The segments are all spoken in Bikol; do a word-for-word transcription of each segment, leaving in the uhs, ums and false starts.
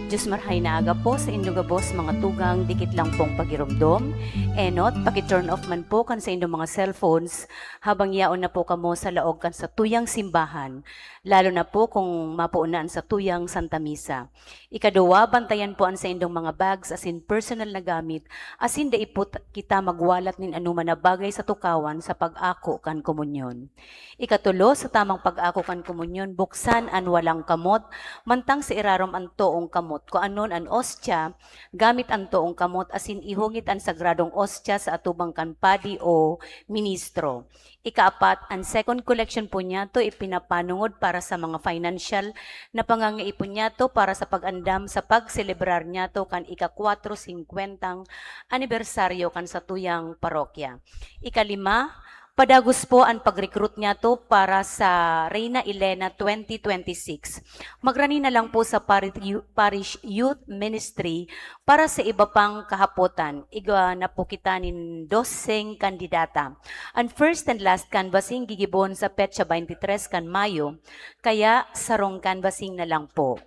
Diyos marhay na aga po sa indo gabos, mga tugang, dikit lang pong pagiromdom. Enot, paki-turn off man po kan sa indong mga cellphones habang yaon na po kamo sa laog kan satuyang simbahan, lalo na po kung mapoon na an satuyang Santa Misa. Ikaduwa, bantayan po an saindong mga bags asin personal na gamit, asin dai po ta-, kita magwalat nin anoman na bagay sa tukawan sa pag-ako kan komunyon. Ikatulo, sa tamang pag-ako kan komunyon, buksan an walang kamot, mantang sa irarom an toong kamot. Kuanon an ostya gamit an toong kamot asin ihungit an sagradong ostya sa atubang kan padi o ministro. Ikaapat, an second collection po niyato ipinapanongod para sa mga financial na pangangaipon niyato para sa pag-andam sa pagselebrar niyato kan ika-kwatrosingkwentang anibersaryo kan satuyang parokya. Ikalima, padagos po an pag-recruit niyato para sa Reina Elena twenty twenty-six. Magrani na lang po sa pari-, Parish Youth Ministry para sa iba pang kahapotan. Igwa na po kita nin doseng kandidata. An first and last canvassing gigibon sa petsa twenty-three kan Mayo, kaya sarong canvassing na lang po.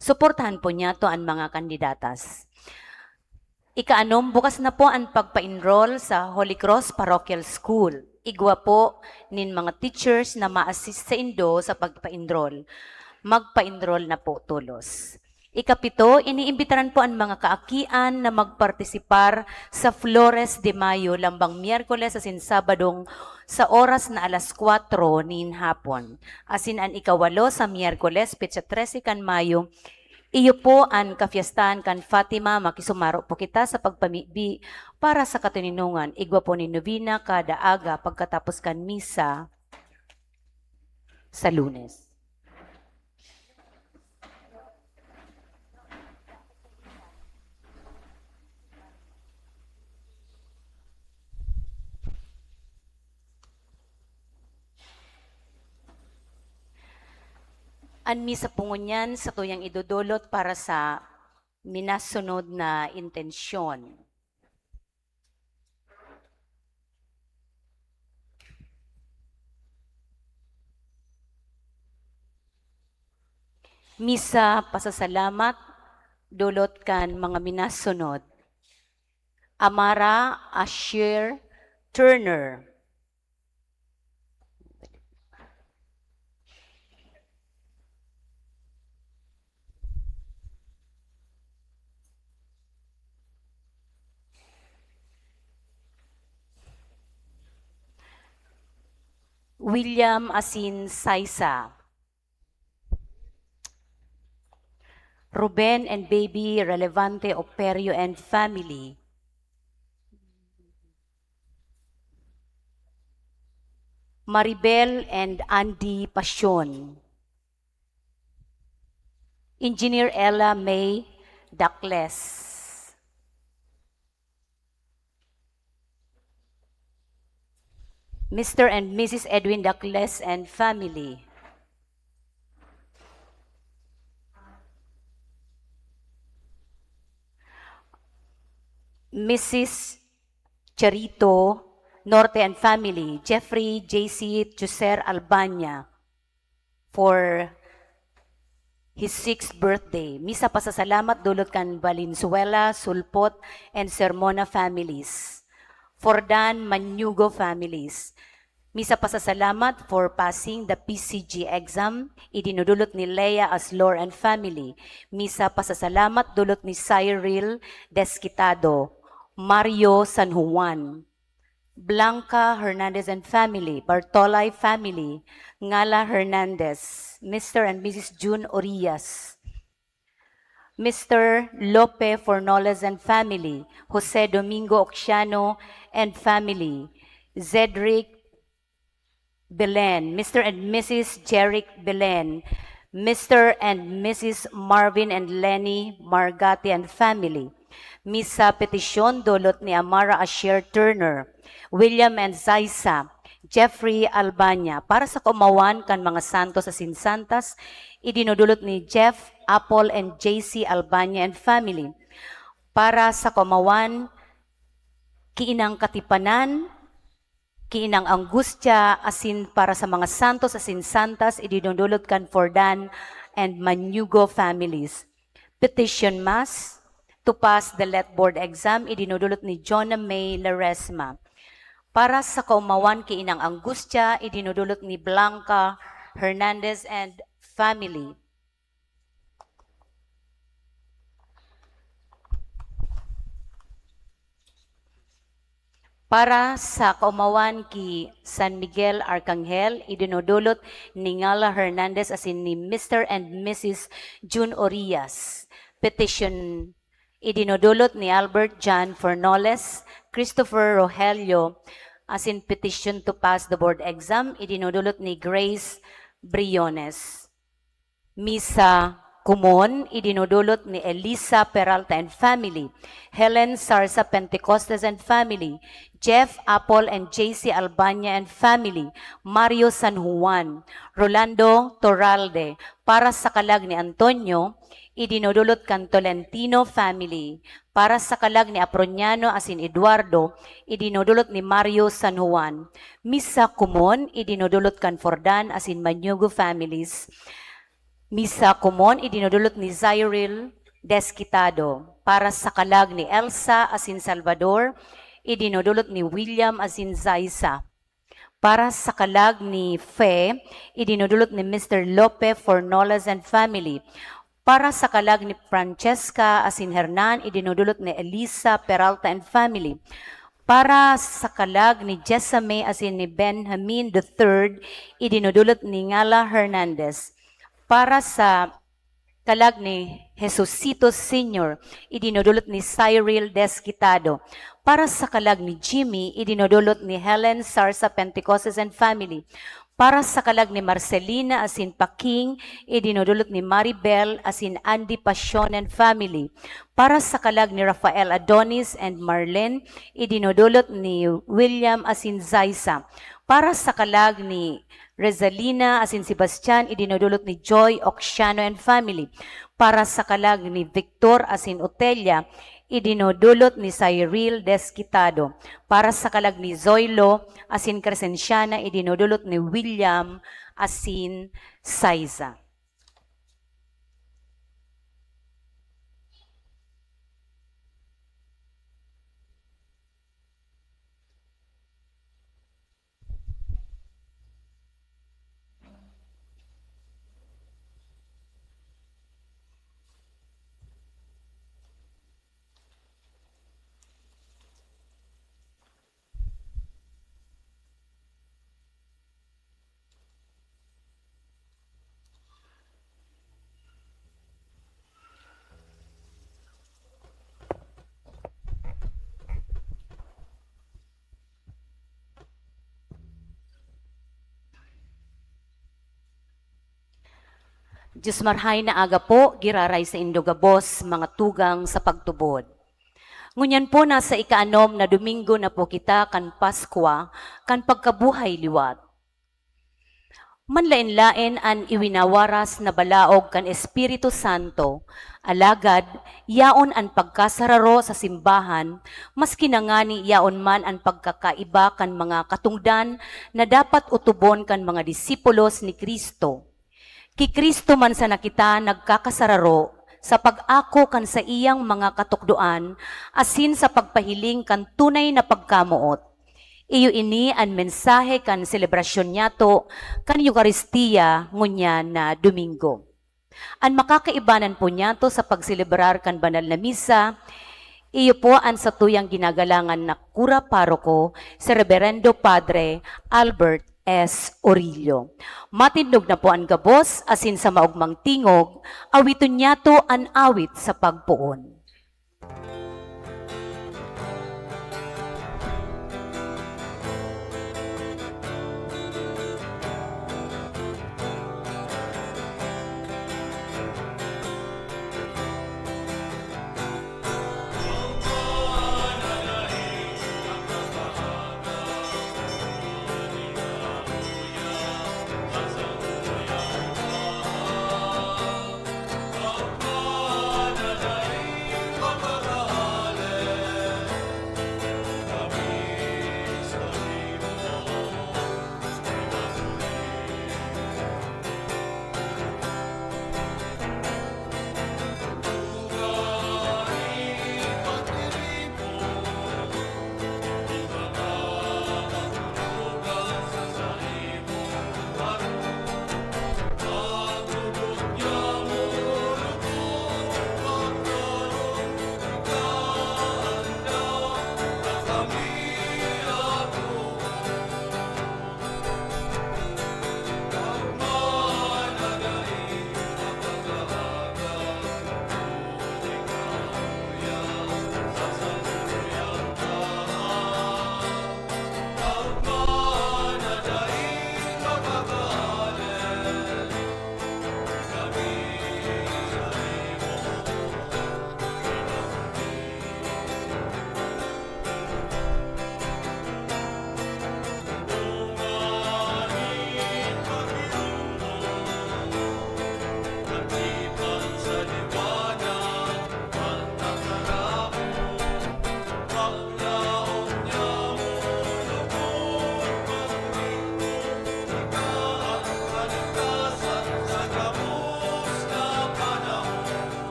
Suportahan po niyato an mga kandidatas. Ikaanom, bukas na po an pagpa-enroll sa Holy Cross Parochial School. Igwa po nin mga teachers na ma-assist saindo sa pagpa-enroll. Magpa-enroll na po tolos. Ikapito, iniimbitaran po an mga kaakian na magpartisipar sa Flores de Mayo lambang Miyerkules asin Sabadong sa oras na alas kwatro nin hapon. Asin an ikawalo sa Miyerkules, petsa trese kan Mayo, iyo po an kafiestahan kan Fatima. Makisumaro po kita sa pagpamibi para sa katoninongan. Igwa po nin nobena kada aga pagkatapos kan misa sa Lunes. An misa po ngunyan satuyang idodolot para sa minasunod na intensyon. Misa pasasalamat, dolot kan mga minasunod. Amara Asher Turner. William asin Saisa. Ruben and Baby Relevante Operio and family. Maribel and Andy Pasion. Engineer Ella May Dakles. Mister and Missus Edwin Dakles and family. Missus Charito Norte and family, Jeffrey J C Chuser Albania, for his sixth birthday. Misa pasasalamat dolot kan Valenzuela, Sulpot, and Sermona families. Fordan, Mañugo families. Misa pasasalamat for passing the P C G exam, idinodolot ni Lea Aslor and family. Misa pasasalamat dolot ni Cyril Desquitado. Mario San Juan, Blanca Hernandez and family, Bartolay family, Ngala Hernandez, Mister and Missus June Orias, Mister Lope Fornoles and family, Jose Domingo Occiano and family, Zedric Belen, Mister and Missus Jeric Belen, Mister and Missus Marvin and Lenny Margate and family. Misa petisyon dulot ni Amara Asher Turner, William and Zaisa, Jeffrey Albania, para sa kaomawan kan mga santos asin santas, idinudulot ni Jeff, Apple and J C Albania and family. Para sa kaomawan ki inang Katipanan, ki inang Angustia, asin para sa mga santos asin santas, idinudulot kan Fordan and Manyugo families. Petition Mass to pass the let board exam, idinudulot ni Jonah May Laresma. Para sa kaomawan ki inang Angustia, idinudulot ni Blanca Hernandez and family. Para sa kaomawan ki San Miguel Arcangel, idinudulot ni Ngala Hernandez asin ni Mister and Missus June Orias. Petition idinudulot ni Albert John Fornoles, Christopher Rogelio, asin petition to pass the board exam, idinudulot ni Grace Briones. Misa Kumon, idinudulot ni Elisa Peralta and family, Helen Sarsa Pentecostes and family, Jeff Apple and J C Albania and family, Mario San Juan, Rolando Toralde, para sa kalag ni Antonio, idinudulot kan Tolentino family, para sa kalag ni Aproniano asin Eduardo, idinudulot ni Mario San Juan. Misa Kumon, idinudulot kan Fordan asin Manyugo families. Misa Kumon, idinudulot ni Zairil Desquitado. Para sa kalag ni Elsa asin Salvador, idinudulot ni William asin Zaisa. Para sa kalag ni Fe, idinudulot ni Mister Lope Fornolas and family. Para sa kalag ni Francesca asin Hernan, idinudulot ni Elisa Peralta and family. Para sa kalag ni Jessame asin ni Benjamin the third, idinudulot ni Ngala Hernandez. Para sa kalag ni Jesusito Senior, idinudulot ni Cyril Desquitado. Para sa kalag ni Jimmy, idinudulot ni Helen Sarsa Pentecostes and family. Para sa kalag ni Marcelina asin Paking, idinudulot ni Maribel asin Andy Pasion and family. Para sa kalag ni Rafael Adonis and Marlene, idinudulot ni William asin Zaisa. Para sa kalag ni Rezalina asin Sebastian, idinudulot ni Joy Occiano and family. Para sa kalag ni Victor asin Otelia, idinudulot ni Cyril Desquitado. Para sa kalag ni Zoilo asin Crescenciana, idinudulot ni William asin Saiza. Dios marhay na aga po, giraray saindo gabos, mga tugang sa pagtubod. Ngunyan po, nasa ikaanom na Domingo na po kita kan Paskwa, kan pagkabuhay liwat. Manlaen-laen an iwinawaras na balaog kan Espiritu Santo, alagad yaon an pagkasararo sa simbahan, maski na ngani yaon man an pagkakaiba kan mga katongdan na dapat otobon kan mga disipulos ni Cristo. Ki Cristo man sana kita nagkakasararo sa pag-ako kan saiyang mga katukdoan asin sa pagpahiling kan tunay na pagkamoot. Iyo ini an mensahe kan selebrasyon niyato kan Eukaristia ngunyan na Domingo. An makakaibanan po niyato sa pagselebrar kan banal na misa, Iyo po an satuyang ginagalangan na kura paroko, si Reberendo Padre Albert S. Orillo. Matindog na po an gabos, asin sa maogmang tingog, awiton niyato an awit sa pagpoon.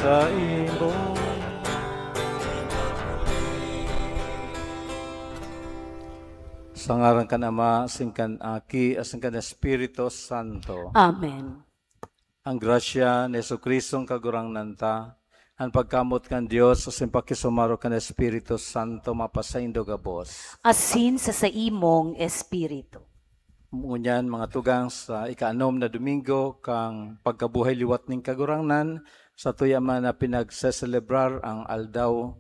Saimo. Sa ngaran kan Ama, asin kan Aki, asin kan Espiritu Santo. Amen. Ang grasya ni Jesu-Cristong Kagurangnan ta, an pagkamoot kan Dios, asin pakisumaro kan Espiritu Santo mapasaindo gabos. Asin sa saimong espiritu. Ngunyan, mga tugang, sa ikaanom na Domingo kan pagkabuhay liwat nin Kagurangnan, satuya man na pinagseselebrar ang aldaw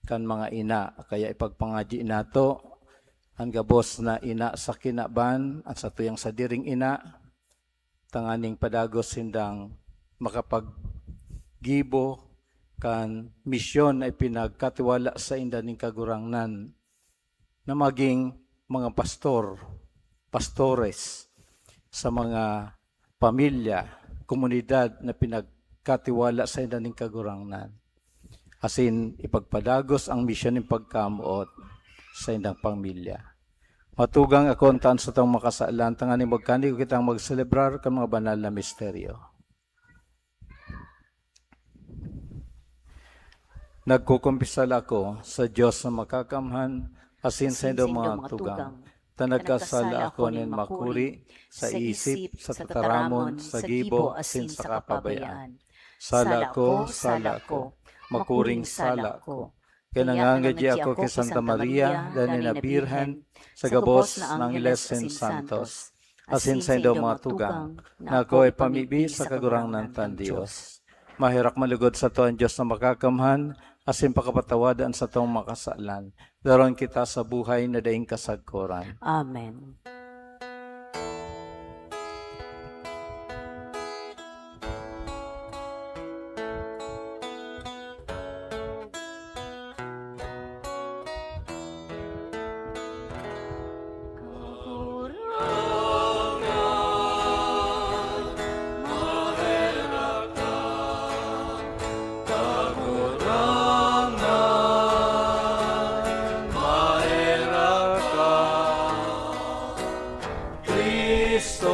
kan mga ina. Kaya ipagpangadyi nato an gabos na ina sa kinaban, an satuyang sadiring ina, tanganing padagos sindang makapaggibo kan misyon na ipinagkatiwala sainda nin Kagurangnan, na maging mga pastor, pastores sa mga pamilya, komunidad na pinagkatiwala sainda nin Kagurangnan, asin ipagpadagos ang misyon nin pagkamoot saindang pamilya. Matugang ako, unta an satong mga kasalan, tanganing magkanigo kitang magselebrar kan mga banal na misteryo. Nagkukumpisal ako sa Dios na Makakamhan, asin saindo mga tugang, ta nagkasala ako nin makuri, sa isip, sa tataramon, sa gibo, asin sa kapabayaan. Sala ko, sala ko, makuring sala ko. Kaya nangangadya ako ki Santa Maria, danay na Birhen, sa gabos na angheles asin santos, asin saindong mga tugang, na ako ipamibi sa Kagurangnan kan Dios. Maherak man lugod sato an Dios na Makakamhan, asin pakapatawad an satong mga kasalan. Daron kita sa buhay na daing kasagkoran. Amen. Cristo,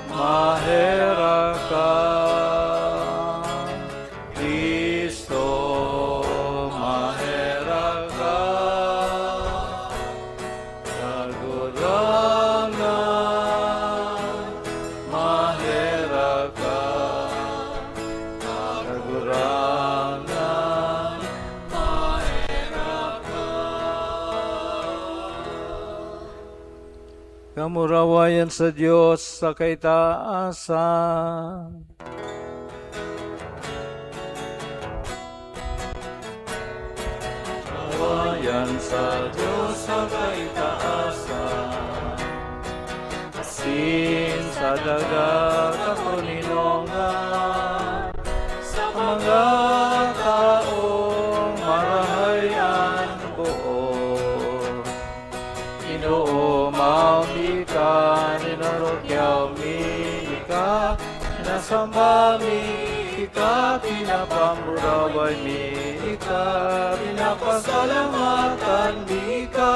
maherak ka. Cristo, maherak ka. Kagurangnan, maherak ka. Kagurangnan, maherak ka. Kamurawayan sa Dios sa kaitaasan. Kamurawayan sa Dios sa kaitaasan. Asin sa daga katoninongan, sa mga taong marahay an boot. Ginoo, mayo mi ka, ninurukyaw mi ka, nasamba mi ka, pinapamuraway mi ka, pinapasalamatan mi ka.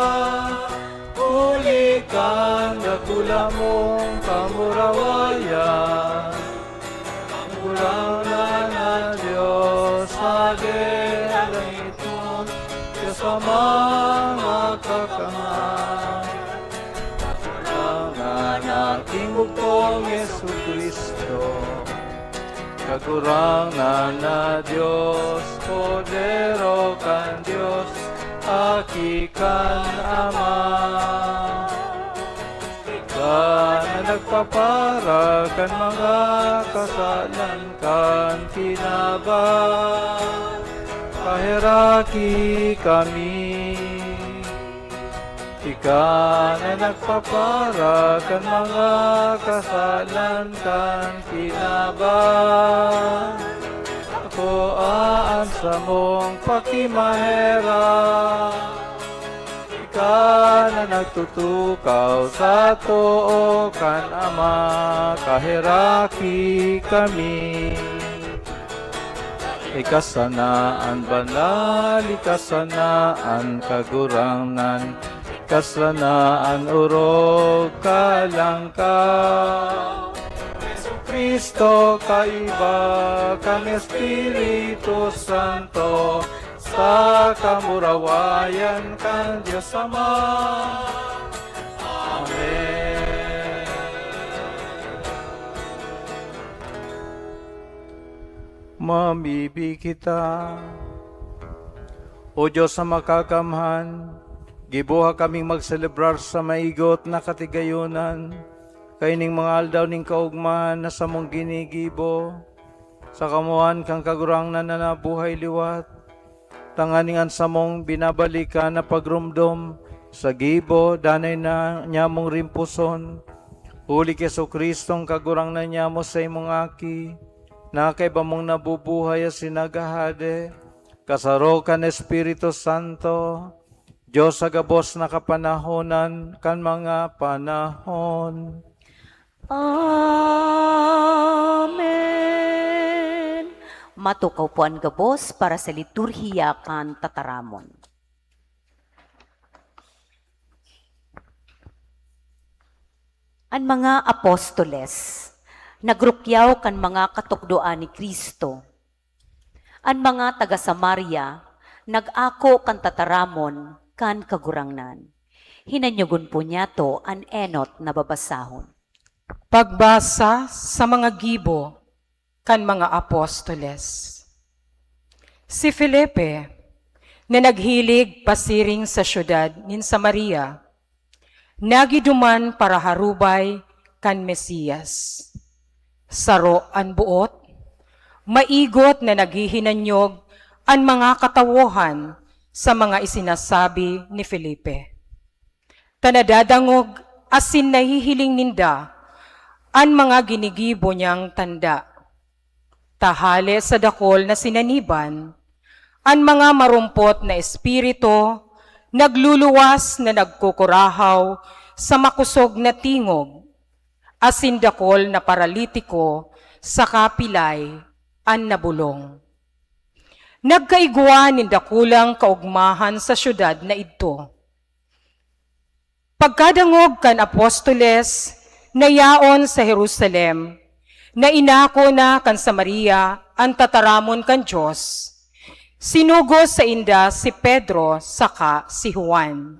Huli kan dakula mong kamurawayan, Kagurangnan na Dios, Hade na langitnon, Dios Amang Makakamhan. Kagurangnan na aking bugtong Jesu-Cristo, Kagurangnan na Dios, Kordero kan Dios, Aki kan Ama. Ika na nagpapara kan mga kasalan kan kinaban, paheraki kami. Ika na nagpapara kan mga kasalan kan kinaban, akoa an samong pakimaherak. Ika na nagtutukaw sa too kan Ama, kaheraki kami. Ika sana an banal, ika sana an kagurangnan, ika sana an orog, kalang ka. Jesu-Cristo, kaiba kan Espiritu Santo, sa kamurawayan kan Dios Ama. Amen. Mamibi kita. O Dios na makakamhan, giboha kaming magselebrar sa maigot na katigayonan kaining mga aldaw nin kaogmahan na samong ginigibo, sa kamoan kan Kagurangnan na nabuhay liwat, tanganing an samong binabalikan na pagromdom sa gibo danay na nyamong rimposon, huli ki Jesu-Cristong Kagurangnan nyamo, saimong Aki, na kaiba mong nabubuhay asin naghahade, kasaro kan Espiritu Santo, Dios sa gabos na kapanahonan kan mga panahon. Amen. Matukaw po an gabos para sa liturhiya kan tataramon. An mga apostoles nagrukyaw kan mga katukdoan ni Cristo. An mga taga Samaria nag-ako kan tataramon kan Kagurangnan. Hinanyogon po niyato an enot na babasahon. Pagbasa sa mga gibo kan mga apostoles. Si Felipe, na naghilig pasiring sa syudad nin Samaria, nagiduman paraharubay kan Mesias. Saro an boot, maigot na naghihinanyog an mga katawohan sa mga isinasabi ni Felipe. Ta nadadangog asin nahihiling ninda an mga ginigibo niyang tanda. Ta hale sa dakul na sinaniban, an mga marumpot na espiritu nagluluwas na nagkukurahaw sa makosog na tingog, asin dakul na paralitiko saka pilay an nabolong. Nagkaigwa nin dakulang kaogmahan sa syudad na idto. Pagkadangog kan apostoles na yaon sa Jerusalem, na inako na kan Samaria an tataramon kan Dios, sinugo sainda si Pedro saka si Juan.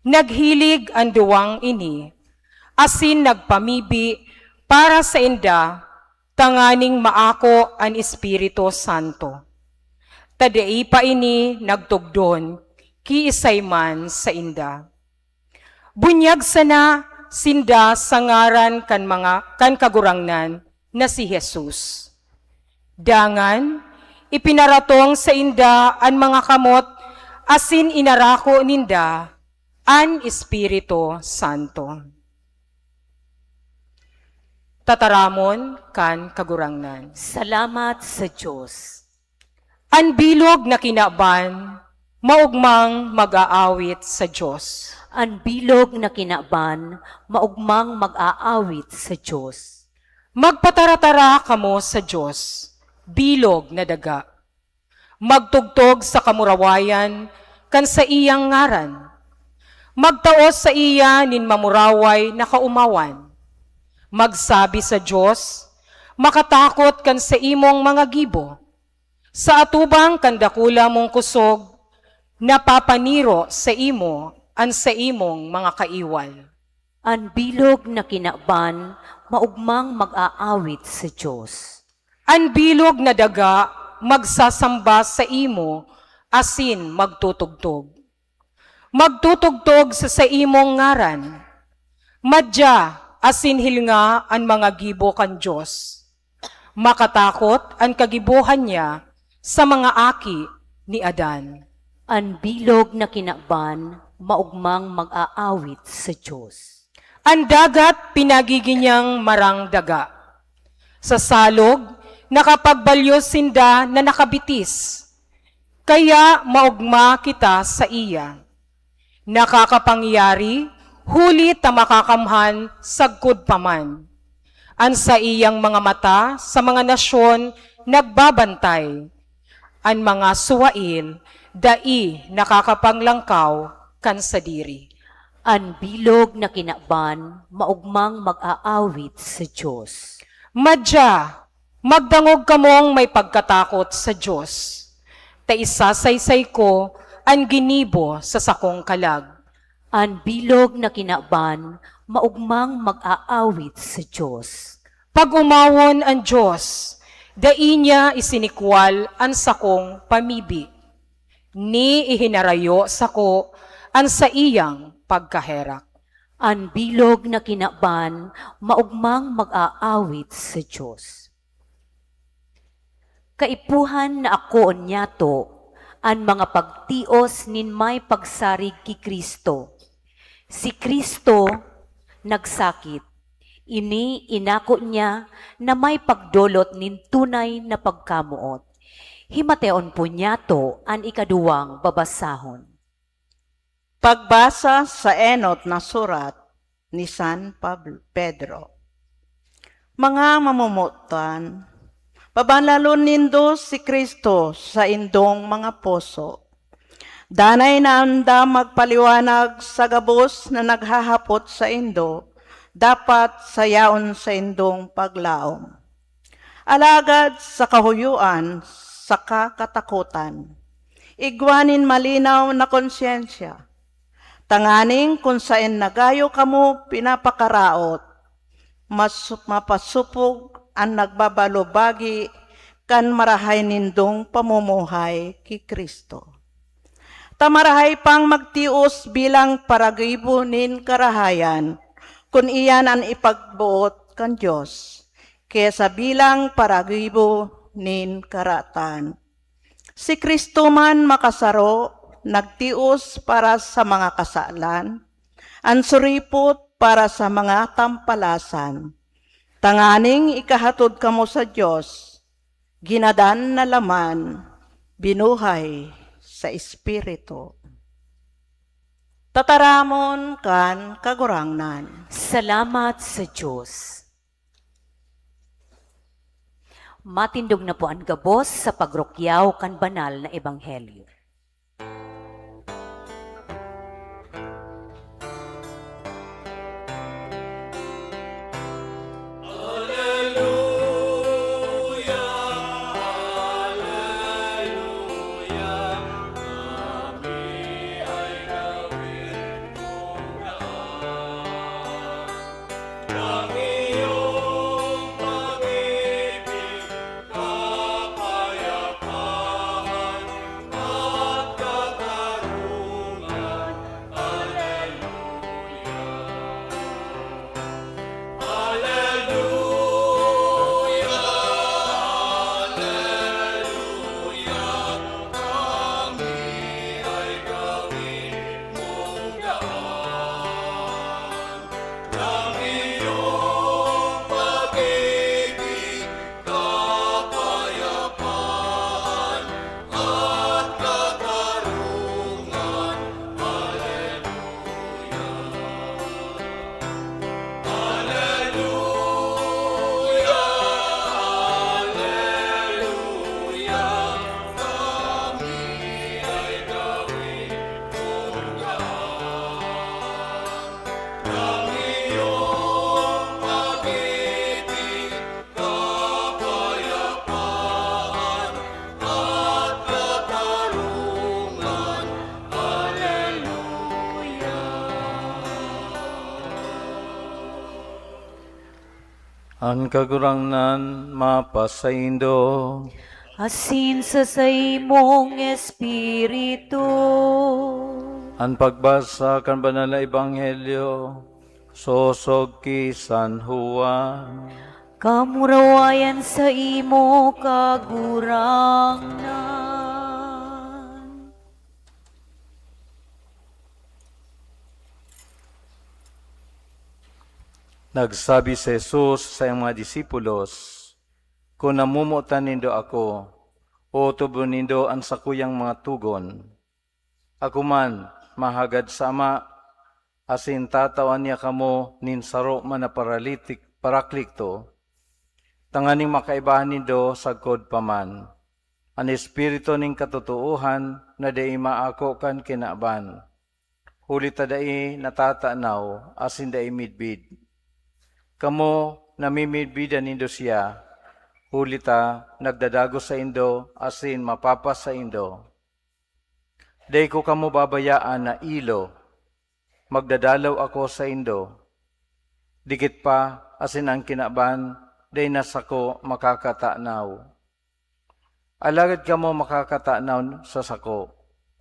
Naghilig an duwang ini, asin nagpamibi para sainda tanganing maako an Espiritu Santo. Ta dai pa ini nagtugdon kiisay man sainda. Bunyag sana sinda sa ngaran kan mga, kan Kagurangnan na si Jesus. Dangan, ipinaratong sainda an mga kamot asin inarako ninda an Espiritu Santo. Tataramon kan Kagurangnan. Salamat sa Dios. An bilog na kinaban, maogmang mag-aawit sa Dios. An bilog na kinaban, maogmang mag-aawit sa Dios. Magpataratara kamo sa Dios, bilog na daga. Magtugtog sa kamurawayan kan saiyang ngaran. Magtao saiya nin mamuraway na kaomawan. Magsabi sa Dios, makatakot kan saimong mga gibo. Sa atubang kan dakula mong kusog, napapaniro saimo an saimong mga kaiwal. An bilog na kinaban, maogmang mag-aawit sa Dios. An bilog na daga magsasamba saimo asin magtutugtog. Magtutugtog sa saimong ngaran. Madya asin hilnga an mga gibo kan Dios. Makatakot an kagibohan niya sa mga aki ni Adan. An bilog na kinaban, maogmang mag-aawit sa Dios. An dagat pinagigi niyang marang daga. Sa salog, nakapagbalyo sinda na nakabitis. Kaya maogma kita saiya. Nakakapangyari, huli ta makakamhan sagkod pa man. An saiyang mga mata sa mga nasyon nagbabantay. An mga suwail dai nakakapanglangkaw kan sadiri. An bilog na kinaban maogmang mag-aawit sa Dios. Madya, magdangog kamong may pagkatakot sa Dios, ta isasaysay ko an ginibo sa sakong kalag. An bilog na kinaban maogmang mag-aawit sa Dios. Pag-omawon an Dios, dai niya isinikwal an sakong pamibi, ni ihinarayo sako an saiyang pagkaherak. An bilog na kinaban maogmang mag-aawit sa Dios. Kaipuhan na akoon niyato an mga pagtios nin may pagsarig ki Cristo. Si Cristo nagsakit. Ini inako niya na may pagdolot nin tunay na pagkamoot. Himateon po niyato an ikaduwang babasahon. Pagbasa sa enot na surat ni San Pablo, Pedro. Mga mamomotan, pabanalon nindo si Cristo sa indong mga puso. Danay na anda magpaliwanag sa gabos na naghahapot saindo, dapat sa yaon saindong paglaom. Alagad sa kahuyoan saka katakotan, igwa nin malinaw na konsyensya, tanganing kun saen na gayo kamo pinapakaraot, mas mapasopog an nagbabalubagi kan marahay nindong pamumuhay ki Cristo. Ta marahay pang magtios bilang paragibo nin karahayan, kun iyan an ipagboot kan Dios, kesa bilang paragibo nin karatan. Si Cristo man makasaro nagtios para sa mga kasalan, an suripot para sa mga tampalasan, tanganing ikahatod kamo sa Dios, ginadan na laman, binuhay sa Espiritu. Tataramon kan Kagurangnan. Salamat sa Diyos. Matindog na po an gabos sa pagrukyaw kan banal na ebanghelyo. An Kagurangnan mapasaindo. Asin sa saimong espiritu. An pagbasa kan Banal na Ebanghelyo sosog ki San Juan. Kamurawayan saimo, Kagurangnan. Nagsabi si Jesus sa iyang mga disipulos, "Kun namomotan nindo ako, ootobon nindo an sakuyang mga togon. Ako man mahagad sa Ama, asin tatawan niya kamo nin saro man na paralitik-, paraklikto, tanganing makaibahan nindo sagkod pa man, an Espiritu nin katotoohan na dai maako kan kinaban, huli ta dai natatanaw asin dai midbid. Kamo, namimidbidan nindo siya, huli ta nagdadagos saindo asin mapapasaindo. Dai ko kamo babayaan na ilo, magdadalaw ako saindo. Dikit pa, asin an kinaban dai na sako makakatanaw. Alagad kamo makakatanaw sa sako,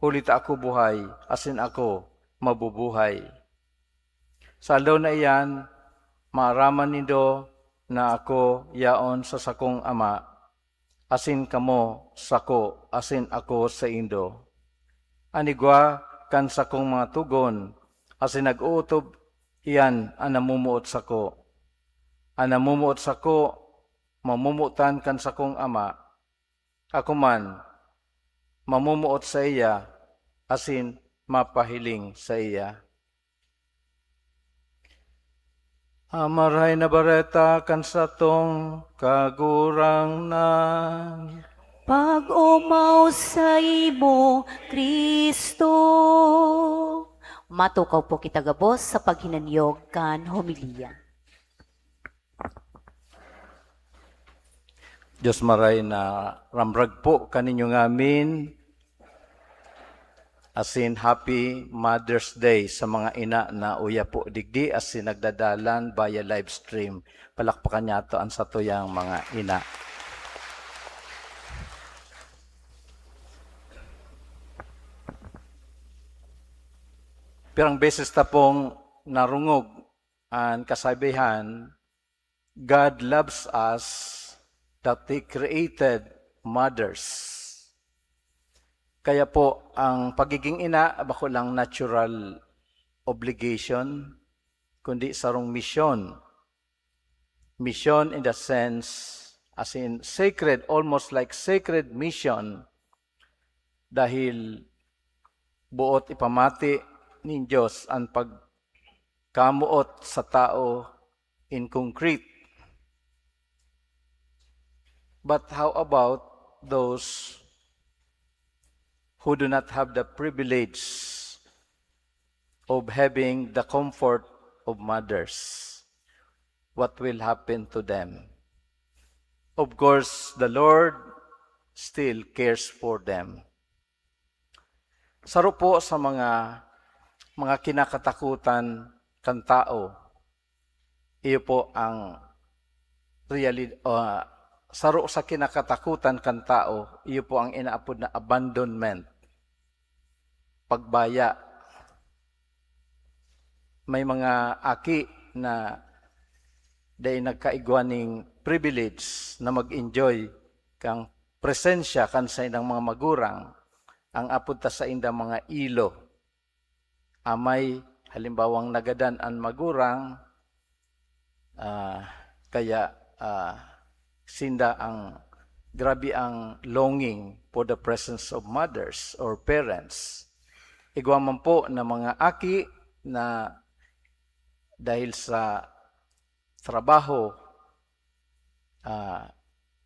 huli ta ako buhay, asin ako mabubuhay. Sa aldaw na iyan, maaraman nindo na ako yaon sa sakong Ama, asin kamo sako, asin ako saindo. An igwa kan sakong mga togon, asin nag-ootob, iyan an namomoot sako. An namomoot sako, mamomotan kan sakong Ama. Ako man, mamomoot saiya, asin mapahiling saiya." An Marahay na Bareta kan satong Kagurangnan. Pag-omaw saimo, Cristo. Matukaw po kita gabos sa paghinanyog kan homilya. Dios maray na ramrag po kaninyo ngamin. Asin happy Mother's Day sa mga ina na uya po digdi asin nagdadalan via live stream. Palakpakan niyato an satuyang mga ina. Pirang beses ta pong narungog an kasabihan, "God loves us that He created mothers." Kaya po, ang pagiging ina, bako lang natural obligation, kundi sarong misyon. Misyon in the sense, as in sacred, almost like sacred mission, dahil boot ipamati nin Diyos an pagkamoot sa tao in concrete. But how about those who do not have the privilege of having the comfort of mothers? What will happen to them? Of course, the Lord still cares for them. Saro po sa mga, mga kinakatakutan kan tao, iyo po ang realid-, ah, saro sa kinakatakutan kan tao, iyo po ang inaapod na abandonment, pagbaya. May mga aki na dai nagkaigwa ning privilege na mag-enjoy kan presensya kan saindang mga magurang, ang apod ta saindang mga ilo. Amay, halimbawang nagadan an magurang, ah, kaya, ah, sinda ang, grabe ang longing for the presence of mothers or parents. Igwa man po na mga aki na dahil sa trabaho, ah,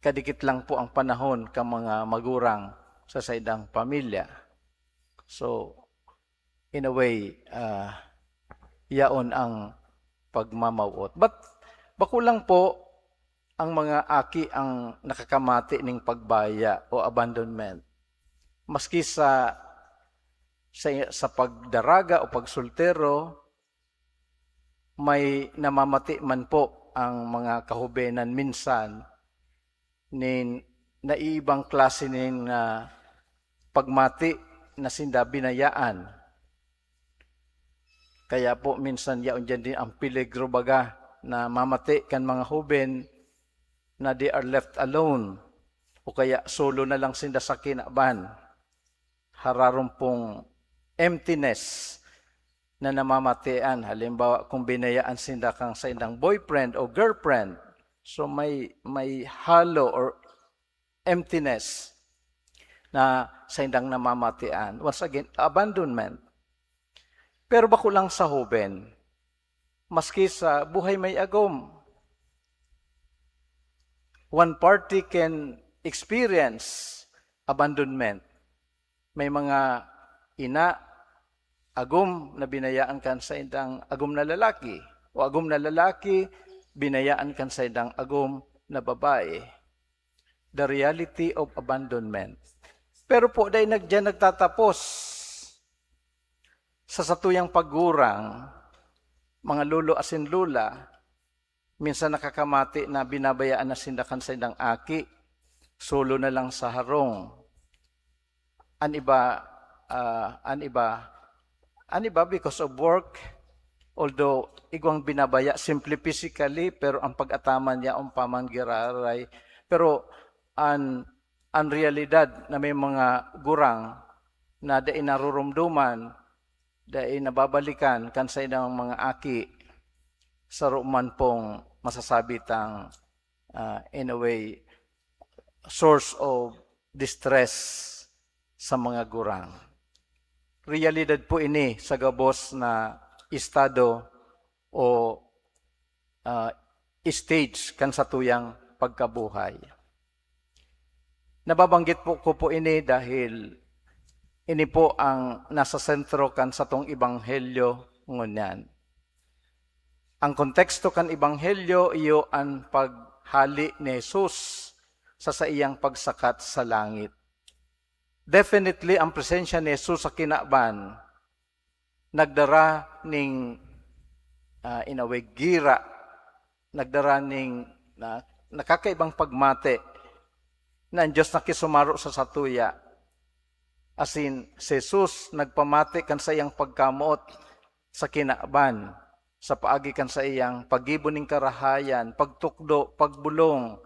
kadikit lang po ang panahon kan mga magurang sa saindang pamilya. So, in a way, ah, yaon ang pagmamawot. But bako lang po ang mga aki ang nakakamati ning pagbaya o abandonment. Maski sa, sa, sa pagdaraga o pagsoltero, may namamati man po ang mga kahubenan minsan nin naiibang klase nin, ah, pagmati na sinda binayaan. Kaya po minsan yaon diyan din ang peligro baga na mamati kan mga huben na they are left alone o kaya solo na lang sinda sa kinaban. Hararom pong emptiness na namamatian. Halimbawa, kung binayaan sinda kan saindang boyfriend o girlfriend, so may, may halo or emptiness na saindang namamatian. Once again, abandonment. Pero bako lang sa huben, maski sa buhay may agom, one party can experience abandonment. May mga ina, agom na binayaan kan saindang agom na lalaki, o agom na lalaki, binayaan kan saindang agom na babae. The reality of abandonment. Pero po, dai nag-, diyan nagtatapos. Sa satuyang paggurang, mga lolo asin lola, minsan nakakamati na binabayaan na sinda kan saindang aki, solo na lang sa harong. An iba, ah, an iba, an iba because of work, although igwang binabaya simply physically, pero ang pag-ataman niya umpamang giraray. Pero an, an realidad na may mga gurang na dai narurumduman, dai nababalikan kan saindang mga aki, saro man pong masasabi tang, ah, in a way, source of distress sa mga gurang. Realidad po ini sa gabos na estado o, ah, stage kan satuyang pagkabuhay. Nababanggit po ko po ini dahil ini po ang nasa sentro kan satong ebanghelyo ngunyan. Ang konteksto kan ebanghelyo iyo an paghali ni Jesus sa saiyang pagsakat sa langit. Definitely, ang presensya ni Jesus sa kinaban nagdara ning, ah, in a way, gira, nagdara ning, ah, nakakaibang pagmati na ang Dios nakisumaro sa satuya. Asin, si Jesus nagpamati kan saiyang pagkamoot sa kinaban, sa paagi kan saiyang paggibo nin karahayan, pagtukdo, pagbolong,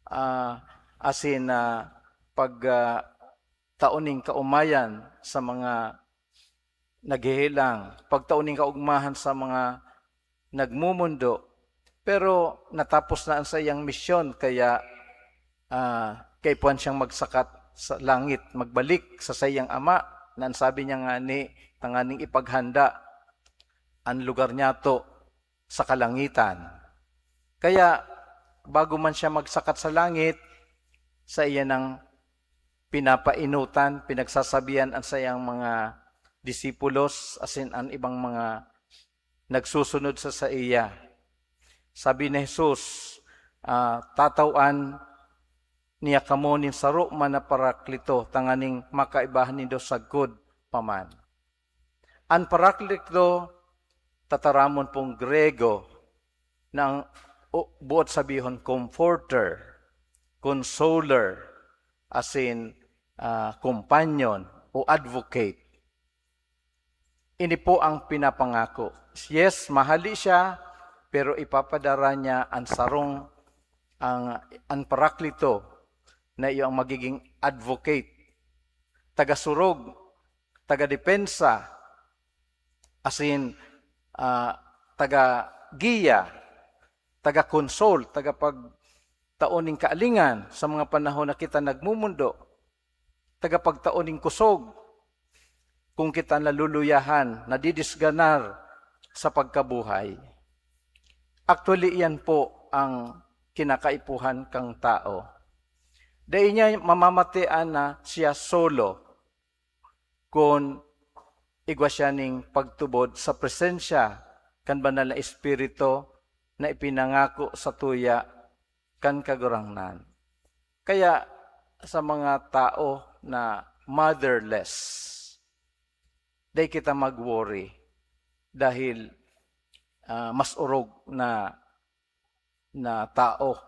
ah, asin, ah, pag, ah, tao nin kaomayan sa mga naghehelang, pagtao nin kaogmahan sa mga nagmomondo. Pero natapos na an saiyang misyon, kaya, ah, kaipuhan siyang magsakat sa langit, magbalik sa saiyang Ama, na an sabi niya ngani, tanganing ipaghanda an lugar niyato sa kalangitan. Kaya, bago man siya magsakat sa langit, saiya nang pinapainutan, pinagsasabihan an saiyang mga disipulos, asin an ibang mga nagsusunod sa saiya. Sabi ni Jesus, ah, "Tatawan niya kamo nin saro man na Paraklito, tanganing makaibahan nindo sagkod pa man." An Paraklito, tataramon pong Griyego, na ang, o, buot sabihon, comforter, consoler, asin, ah, companion o advocate. Ini po ang pinapangako. Yes, mahali siya, pero ipapadara niya an sarong, ang, an Paraklito na iyo ang magiging advocate, tagasurog, tagadepensa, asin, ah, tagagiya, taga-consult, tagapagtao nin kaalingan sa mga panahon na kita nagmumundo, tagapagtao nin kusog kung kita naluluyahan, nadidisganar sa pagkabuhay. Actually, iyan po ang kinakaipuhan kan tao. Dai niya mamamatean na siya solo kun igwa siya nin pagtubod sa presensya kan Banal na Espiritu na ipinangako satuya kan Kagurangnan. Kaya sa mga tao na motherless, dai kita mag-worry dahil, ah, mas orog na, na tao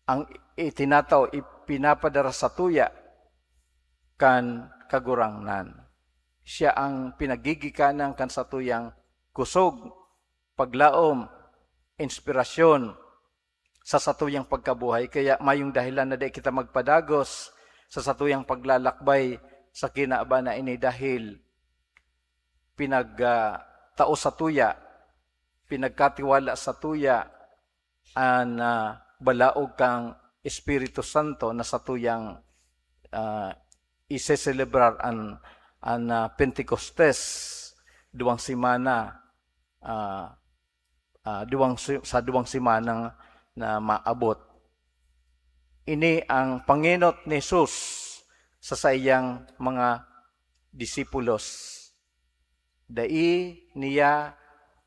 ang itinatao, ipinapadara satuya kan Kagurangnan. Siya ang pinagigikanan kan satuyang kusog, paglaom, inspirasyon sa satuyang pagkabuhay. Kaya mayong dahilan na dai kita magpadagos sa satuyang paglalakbay sa kinaban na ini, dahil pinag, ah, tao satuya, pinagkatiwala satuya an, ah, balaog kan Espiritu Santo na satuyang, ah, iseselebrar an, an, ah, Pentecostes, duwang semana, ah, ah, duwang si-, sa duwang semanang na maabot. Ini ang pangenot ni Jesus sa saiyang mga disipulos. Dai niya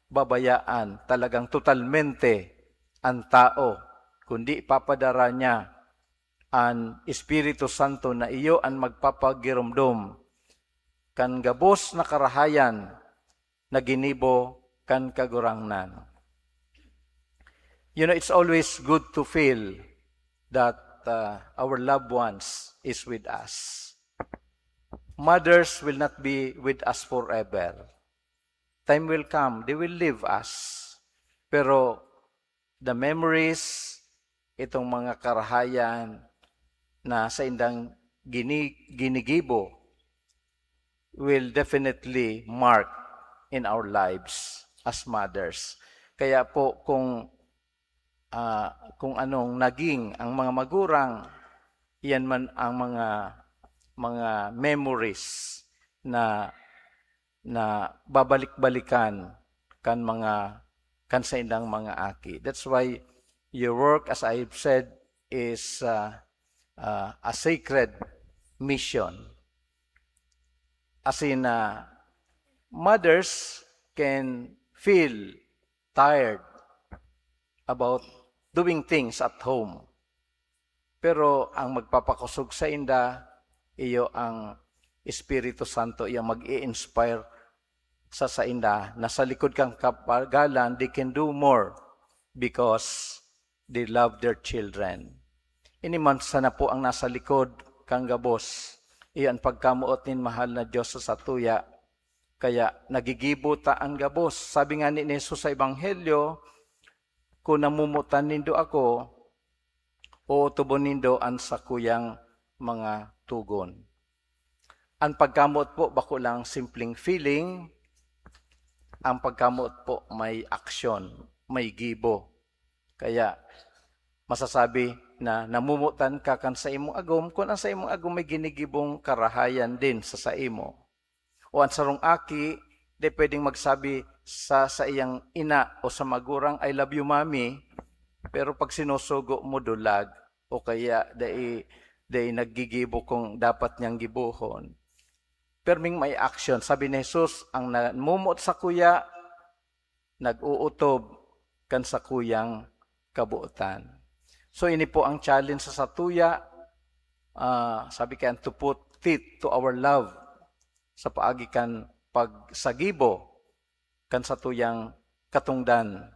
babayaan talagang totalmente an tao, kundi ipapadara niya an Espiritu Santo na iyo an magpapagiromdom kan gabos na karahayan na ginibo kan Kagurangnan. You know, it's always good to feel that, uh, our loved ones is with us. Mothers will not be with us forever. Time will come, they will leave us. Pero the memories, itong mga karahayan na saindang gini-, ginigibo will definitely mark in our lives as mothers. Kaya po kung, ah, kung anong naging ang mga magurang, iyan man ang mga, mga memories na, na babalik-balikan kan mga, kan saindang mga aki. That's why your work, as I've said, is, uh, uh, a sacred mission. As in, uh, mothers can feel tired about doing things at home. Pero ang magpapakusog sainda, iyo ang Espiritu Santo, iyo ang mag-i-inspire sa sainda na sa likod kan kapagalan, they can do more because they love their children. Ini man sana po ang nasa likod kan gabos. Iyo an pagkamoot nin mahal na Dios sa satuya. Kaya nagigibo ta an gabos. Sabi nga ni Jesus sa Ebanghelyo, "Kun namomotan nindo ako, ootobon nindo an sakuyang mga togon." An pagkamoot po bako lang simpleng feeling, ang pagkamoot po may aksyon, may gibo. Kaya masasabi na namomotan ka kan saimong agom kun ang saimong agom may ginigibong karahayan din sa saimo. O an sarong aki, di pwedeng magsabi sa saiyang ina o sa magurang, "I love you, Mami," pero pag sinusugo mo, dulag, o kaya dai, dai naggigibo kung dapat niyang gibohon. Perming may action. Sabi ni Jesus, "Ang namumot sakuya, nag-uutob kan sakuyang kabotan." So, ini po ang challenge sa satuya, ah, sabi kan, to put teeth to our love sa paagi kan pagsagibo kan satuyang katongdan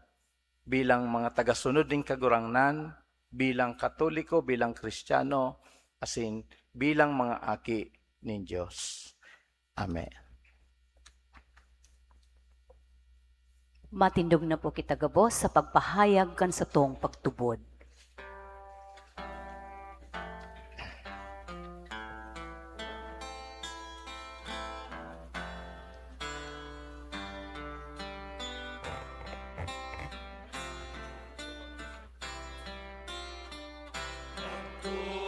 bilang mga tagasunod nin Kagurangnan, bilang Katoliko, bilang Kristiyano, asin bilang mga aki nin Dios. Amen. Matindog na po kita gabos sa pagpahayag kan satong pagtubod.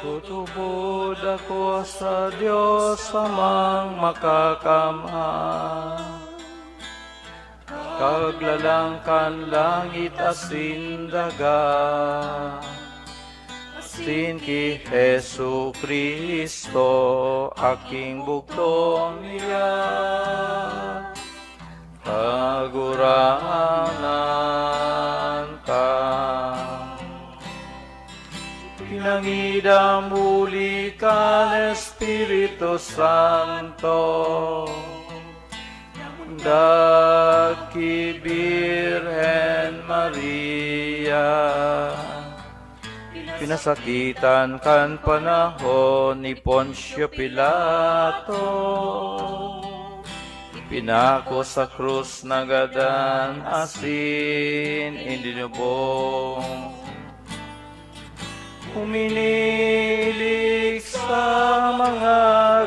Tutubod ako sa Dios Amang Makakamhan, Kaglalang kan langit asin daga, asin ki Jesu-Cristo, aking bugtong niya. Kagurangnan ta. Pinangidam huli kan Espiritu Santo, ngundag ki Birhen Maria. Pinasakitan kan panahon ni Poncio Pilato. Pinako sa krus nagadan asin idinubong. Uminilig sa mga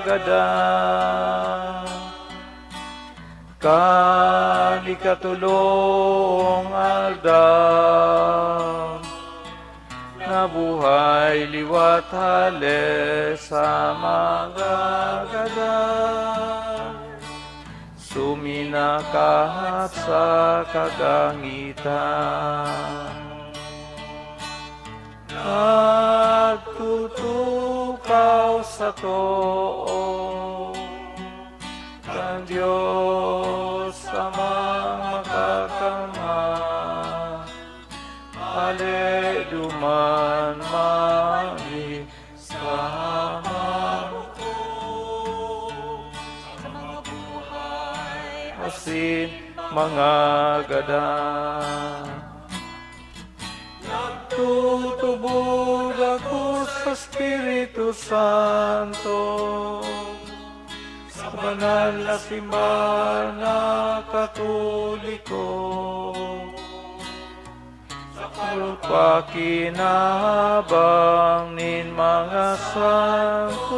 gadan. Kan ikatolong aldaw, nabuhay liwat hale sa mga gadan. Suminakahat sa kagangitan. Nagtutukaw sa too kan Dios Amang Makakamhan, hale duman mani sa mga bukog, sa mga buhay, asin mga gadan. Nagtutubod ako sa Espiritu Santo, sa banal na simbahan na Katoliko, sa pagpakinahabang nin mga santos,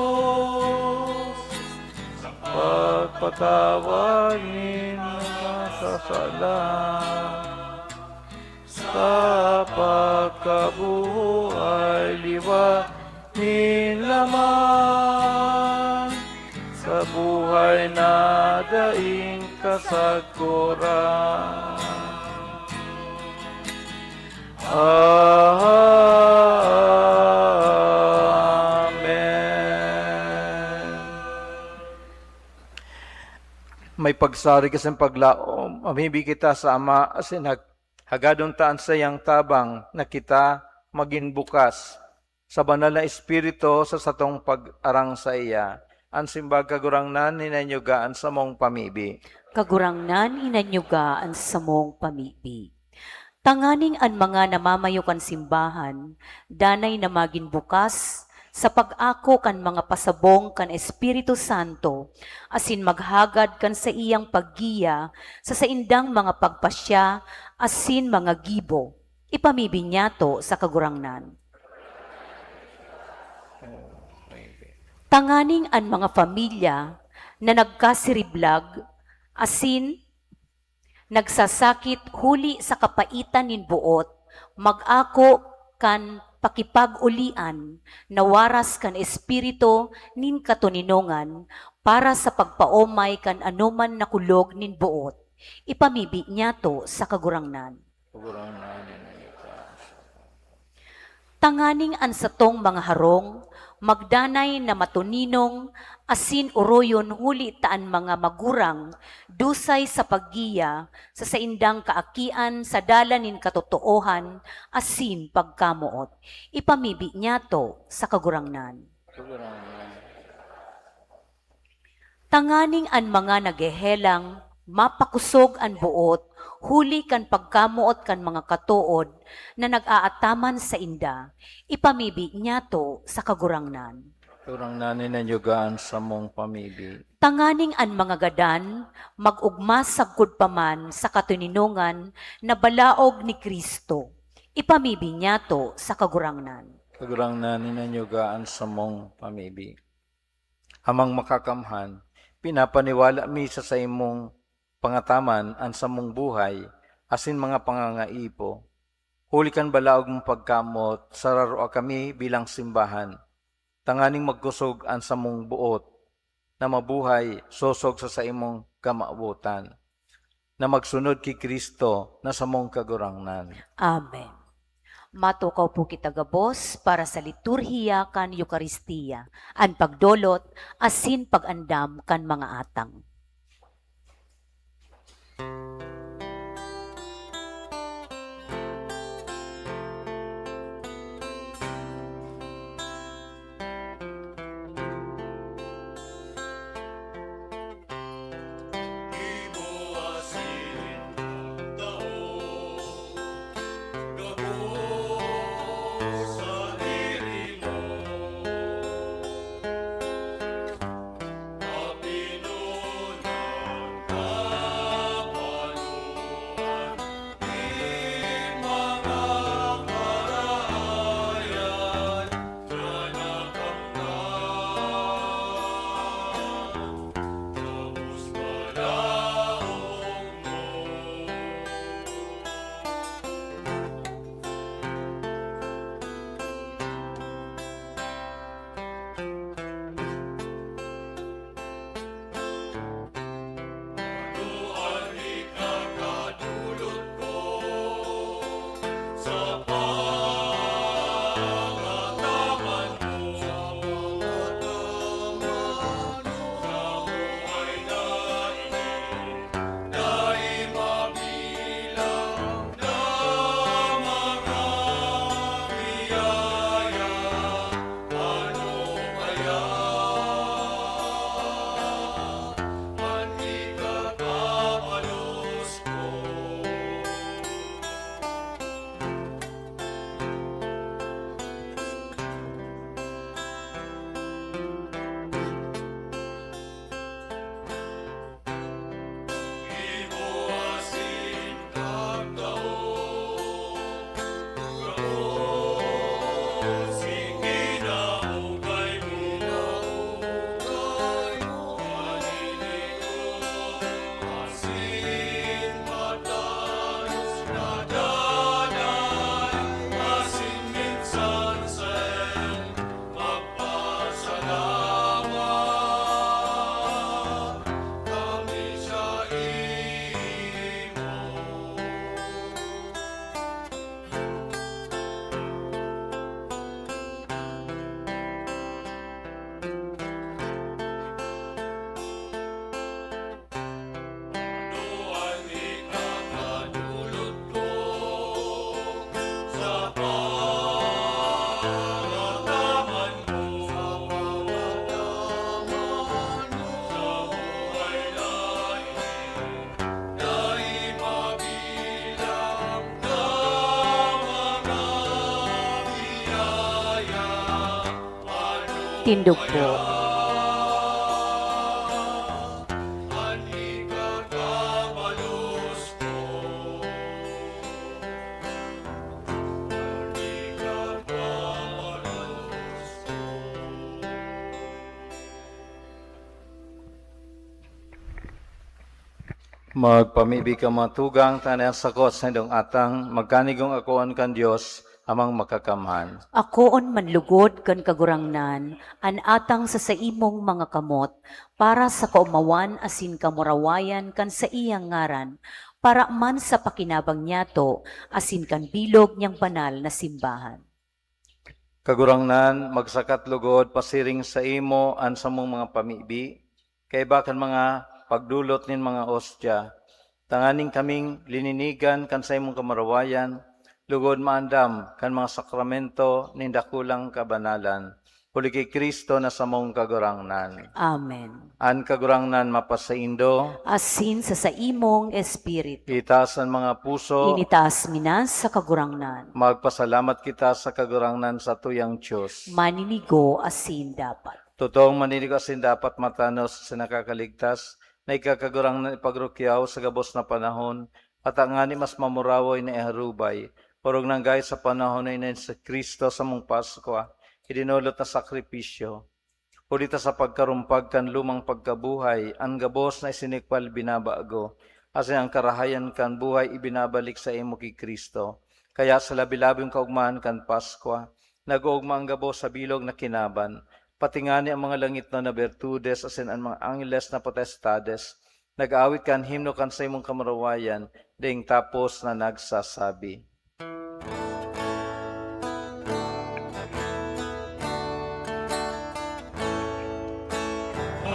sa pagpatawad nin mga sasala, sa pagkabuhay liwat nin laman, sa buhay na daing kasagkoran. Amen. May pagsari kasing paglaom, mamibi kita sa Ama asin hag-, hagadon ta an saiyang tabang na kita magin bukas sa Banal na Espiritu sa satong pag-arang saiya. An simbag, Kagurangnan, hinanyuga an samong pamibi. Kagurangnan, hinanyuga an samong pamibi. Tanganing an mga namamayo kan simbahan, danay na magin bukas sa pag-ako kan mga pasabong kan Espiritu Santo, asin maghagad kan saiyang paggiya sa saindang mga pagpasya asin mga gibo. Ipamibi niyato sa Kagurangnan. Tanganing an mga pamilya na nagkasiriblag asin nagsasakit huli sa kapaitan nin boot, mag-ako kan pakipag-olian na waras kan espiritu nin katoninongan para sa pagpaomay kan anoman na kulog nin boot. Ipamibi niyato sa Kagurangnan. Kagurangnan, nin ika. Tanganing an satong mga harong magdanay na matoninong asin oroyon huli ta an mga magurang dusay sa paggiya sa saindang kaakian sa dalan nin katotoohan asin pagkamoot. Ipamibi niyato sa Kagurangnan. Kagurangnan. Tanganing an mga naghehelang mapakosog an boot huli kan pagkamoot kan mga katood na nag-aataman sainda, ipamibi niyato sa Kagurangnan. Kagurangnan, nin ika an samong pamibi. Tanganing an mga gadan mag-ogma sagkod pa man sa katoninongan na balaog ni Cristo, ipamibi niyato sa Kagurangnan. Kagurangnan, nin ika an samong pamibi. Amang Makakamhan, pinapaniwala mi sa saimong pangataman an samong buhay asin mga pangangaipo. Huli kan balaog mong pagkamot, sararua kami bilang simbahan, tanganing magkosog an samong boot na mabuhay sosog sa saimong kamawotan, na magsunod ki Cristo na samong Kagurangnan. Amen. Matukaw po kita gabos para sa liturhiya kan Eukaristia, an pagdolot asin pag-andam kan mga atang. Tindog po. Magpamibi ka, mga tugang, tanganing an sako at saindong atang magkanigong akoon kan Dios, Amang Makakamhan. Akoon man lugod kan Kagurangnan an atang sa saimong mga kamot, para sa kaomawan asin kamurawayan kan saiyang ngaran, para man sa pakinabang niyato asin kan bilog niyang banal na simbahan. Kagurangnan, magsakat lugod pasiring saimo an samong mga pamibi, kaiba kan mga pagdolot nin mga ostya, tanganing kaming lininigan kan saimong kamurawayan, lugod maandam kan mga sakramento nin dakulang kabanalan. Huli ki Cristo na samong Kagurangnan. Amen. An Kagurangnan mapasaindo. Asin sa saimong espiritu. Itaas an mga puso. Initaas mi na sa Kagurangnan. Magpasalamat kita sa Kagurangnan, satuyang Dios. Maninigo asin dapat. Totoong maninigo asin dapat, matanos asin nakakaligtas, na ika, Kagurangnan, ipagrukyaw sa gabos na panahon, ata ngani mas mamurawoy na iharubay, orog nanggay sa panahon na ini si Cristo, samong Paskwa, idinolot na sakripisyo. Huli ta sa pagkarumpag kan lumang pagkabuhay, an gabos na isinikwal binabago, asin an karahayan kan buhay ibinabalik saimo ki Cristo. Kaya sa labi-labing kaogmahan kan Paskwa, nag-oogma an gabos sa bilog na kinaban, pati ngani an mga langitnon na bertudes asin an mga angeles na potestades, nag-aawit kan himno kan saimong kamurawayan, daing tapos na nagsasabi,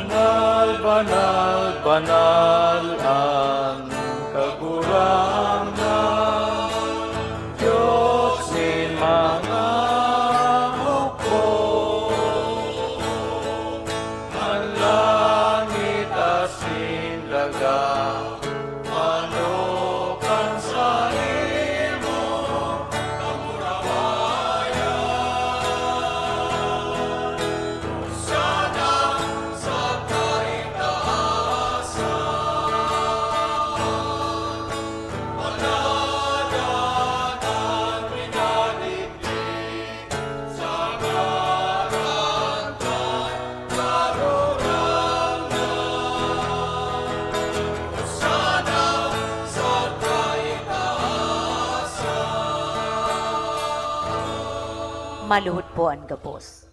"Banal, banal, banal an Kagurangnan, Dios nin mga hukbo. An langit asin daga manokan saimo kamurawayan. Sana sa kaitaasan, manadan an minadigdi." Maluhod po an gabos.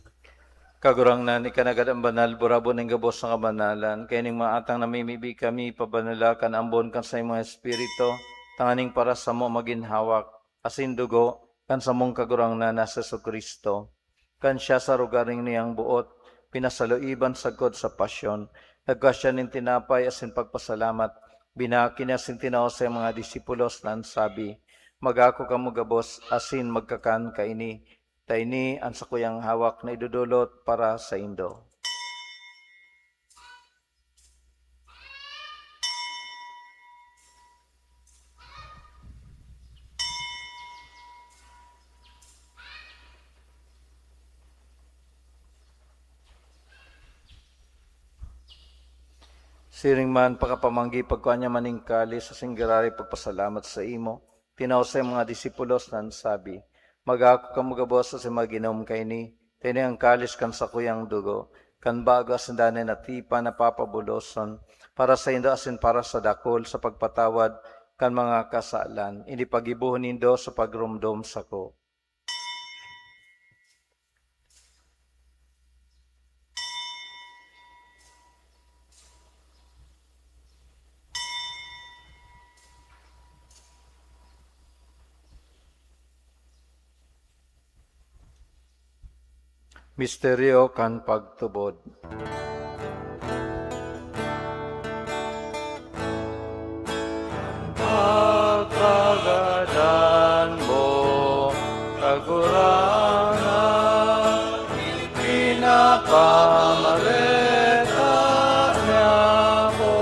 Kagurangnan, ika nanggad an banal, burabon nin gabos na kabanalan. Kaining mga atang namimibi kami, pabanala kan ambon kan saimong Espiritu, tanganing para samo magin hawak asin dugo kan samong Kagurangnan na si Jesu-Cristo. Kan siya sa rogaring niyang boot, pinasaluiban sagkod sa pasyon, nagkua siya nin tinapay asin pagpasalamat, binaki niya asin tinao sa mga disipulos na an sabi, "Mag-ako kamo gabos asin magkakan kaini, ta ini an sakuyang hawak na idodolot para saindo." Siring man, pakapamanggi, pagkua niya man nin kalis, asin giraray pagpasalamat saimo, tinao sa mga disipulos na an sabi, "Mag-ako kamo gabos asin mag-inom kaini, ta ini an kalis kan sakuyang dugo, kan bago asin danay na tipan na papabuloson, para saindo asin para sa dakul sa pagpatawad kan mga kasalan. Ini paggibohon nindo sa pagromdom sako." Misteryo kan pagtubod. Pagkagadan mo, Kagurangnan, ipinapamareta niya ako.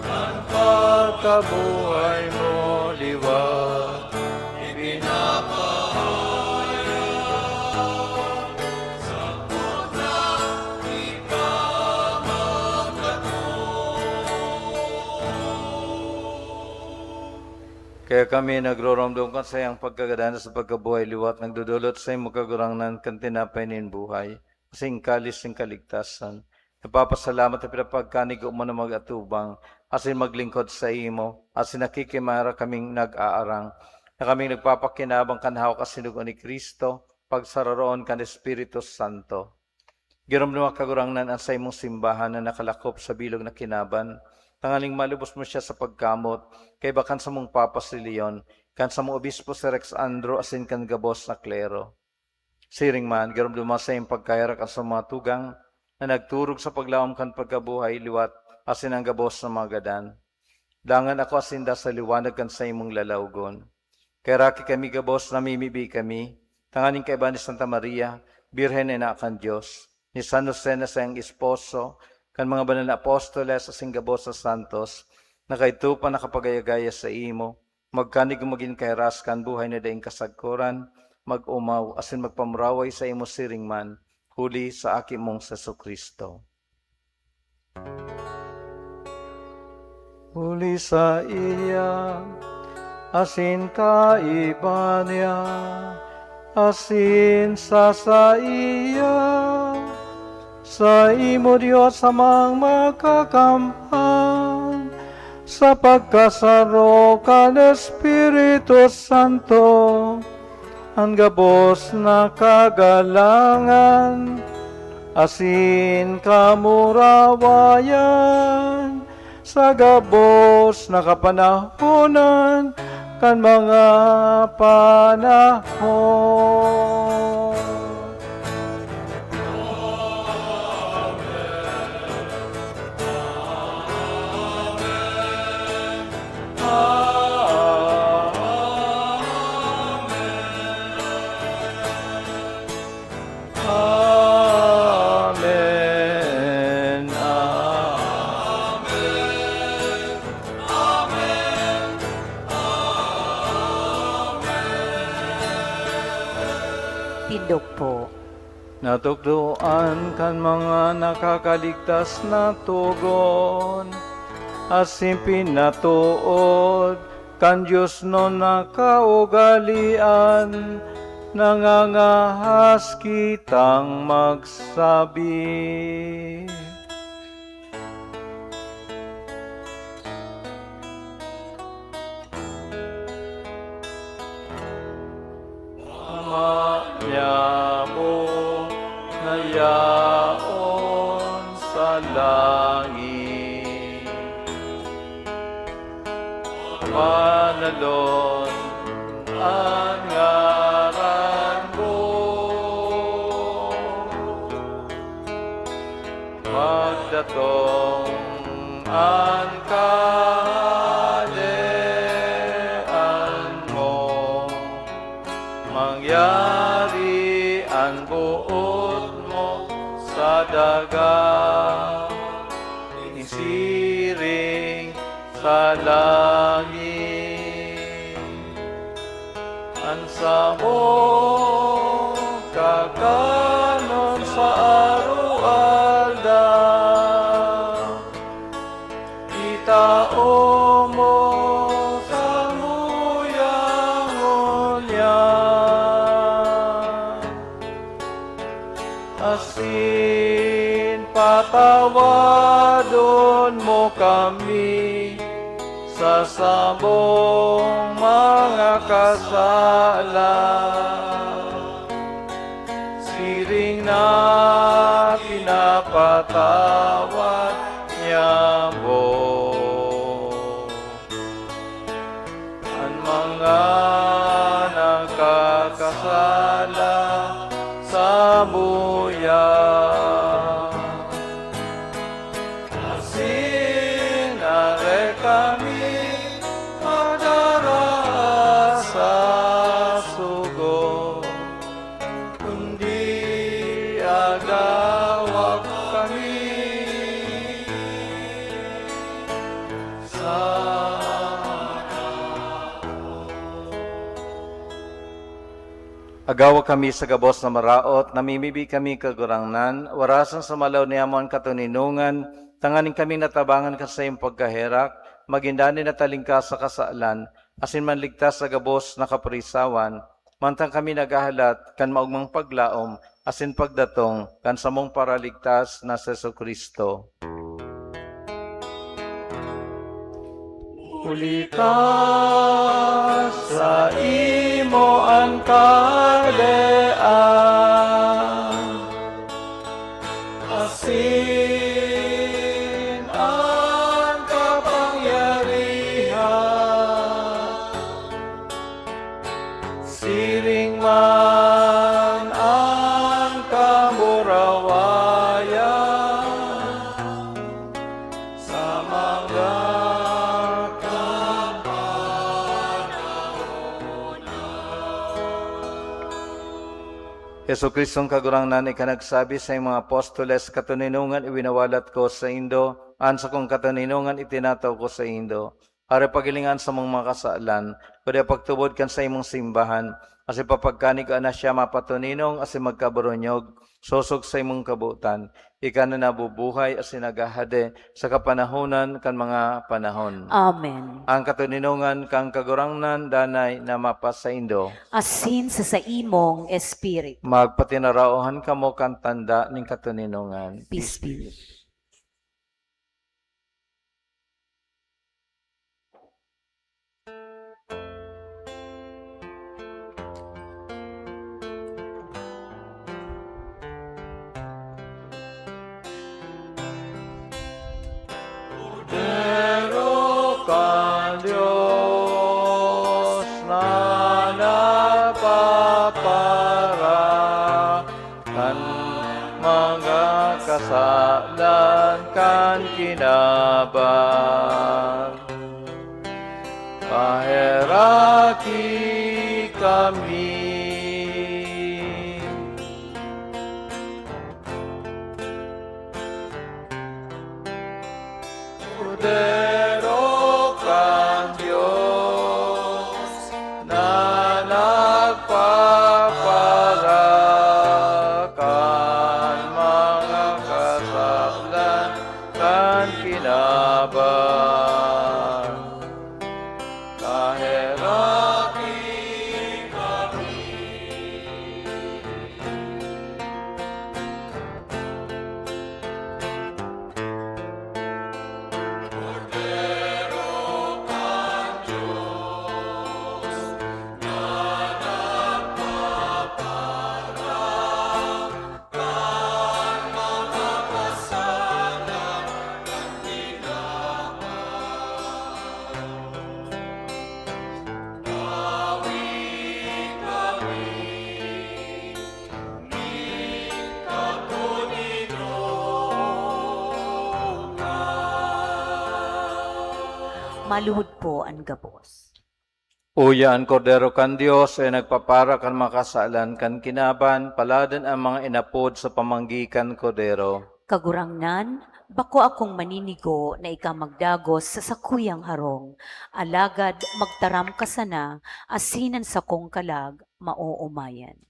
An pagkabuhay mo liwat ipinapahayag sa Kaya kami nagroromdom kan saiyang pagkagadan sa pagkabuhay liwat, nagdodolot sa imo, Kagurangnan, kan tinapay nin buhay, asin kalis nin kaligtasan. Nagpapasalamat ta pinapagkanigo mo na mag-atubang asin maglingkod sa imo, asin nakikimara kaming nag-aarang, na kaming nagpapakinabang kan hawak asin dugo ni Cristo, pagsararoon kan Espiritu Santo. Giromdoma, Kagurangnan, an saimong simbahan na nakalakop sa bilog na kinaban, tanganing malubos mo siya sa pagkamot, kaiba kan samong Papa si Leon, kan samong Obispo si Rex Andro, asin kan gabos na klero. Siring man, giromdoma sa iyong pagkaherak an sa mga tugang na nagturog sa paglaom kan pagkabuhay liwat asin an gabos na mga gadan. Dangan ako sinda sa liwanag kan saimong lalawgon. Kaheraki kami gabos, namimibi kami, tanganing kaiba ni Santa Maria, Birhen na ina kan Dios, ni San Jose na saiyang esposo, kan mga banal na apostoles asin gabos na santos, na kaidto pa nakapagaya-gaya sa imo, magkanig magin kahiras kan buhay na daing kasagkoran, mag-omaw asin magpamuraway sa imo siring man, huli sa Aki mong Jesu-Cristo. Huli sa iya, asin kaiba niya, asin sa saiya, saimo, Dios Amang Makakamhan, sa pagkasaro kan Espiritu Santo, an gabos na kagalangan asin kamurawayan sa gabos na kapanahonan kan mga panahon. Amen. Amen. Amen. Amen. Tindog po. Natukdoan kan mga nakakaligtas na togon, asin pinatood kan diosnon na kaugalean, nangangahas kitang magsabi. Ama niamo na yaon sa langit, banalon an ngaran mo. Magdatong an Kahadean mo, mangyari an boot mo sa daga, siring sa langit. An samong kakanon sa araw-aldaw, itao mo samuyang ngunyan. Asin patawadon mo kami sa samong mga kasala, siring na pinapatawad niamo an mga nakakasala samuya. Asin dai kami madara sa sugo, kundi agawa kami sa Agawa kami sa gabos na maraot, namimibi kami, Kagurangnan, warasan sa malaw niamo an katoninongan, tanganing kami natabangan kan saiyong pagkaherak, magin dai natalingkas sa kasalan, asin manligtas sa gabos na kapurisawan, mantang kami naghahalat kan maogmang paglaom asin pagdatong kan samong Paraligtas na si Jesu-Cristo. Huli ta saimo an kahadean, asin an kapangyarihan, siring man an kamurawayan sa mga kapanahonan. Jesu-Cristong Kagurangnan, ika nagsabi sa iyong mga apostoles, "Katoninongan iwinawalat ko saindo, an sakong katoninongan itinataw ko saindo." Hare, paghilinga an samong mga kasalan, kundi pagtubod kan saimong simbahan, asin papagkanig ko na siya mapatoninong asin magkaboronyog, sosog sa imong kabotan, ika na nabubuhay asin naghahade sa kapanahonan kan mga panahon. Amen. An katoninongan kan Kagurangnan danay na mapasaindo. Asin sa saimong espiritu. Magpatinaraohan kamo kan tanda nin katoninongan. Peace be with you. Kordero kan Dios na nagpapara kan mga kasalan kan kinaban, paheraki kami. Kordero kan Dios na nagpapara kan mga kasalan kan kinaban, paheraki kami. Maluhod po an gabos. Uya an Kordero kan Dios, na nagpapara kan mga kasalan kan kinaban, paladan an mga inapod sa pamanggi kan Kordero. Kagurangnan, bako akong maninigo na ika magdagos sa sakuyang harong, alagad magtaram ka sana, asin an sakong kalag maoomayan.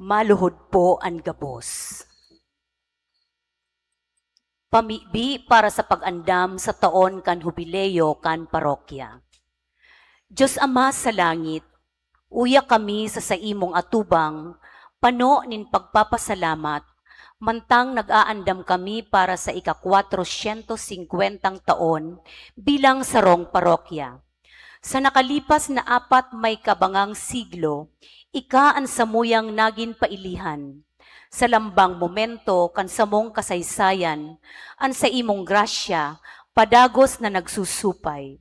Maluhod po an gabos. Pamibi para sa pag-andam sa taon kan hubileo kan parokya. Diyos Ama sa langit, uya kami sa saimong atubang, pano nin pagpapasalamat, mantang nag-aandam kami para sa ika-kwatrosyentos singkwentang taon bilang sarong parokya. Sa nakalipas na apat may kabangang siglo, ika an samuyang nagin pailihan. Sa lambang momento kan samong kasaysayan, an saimong grasya padagos na nagsusupay.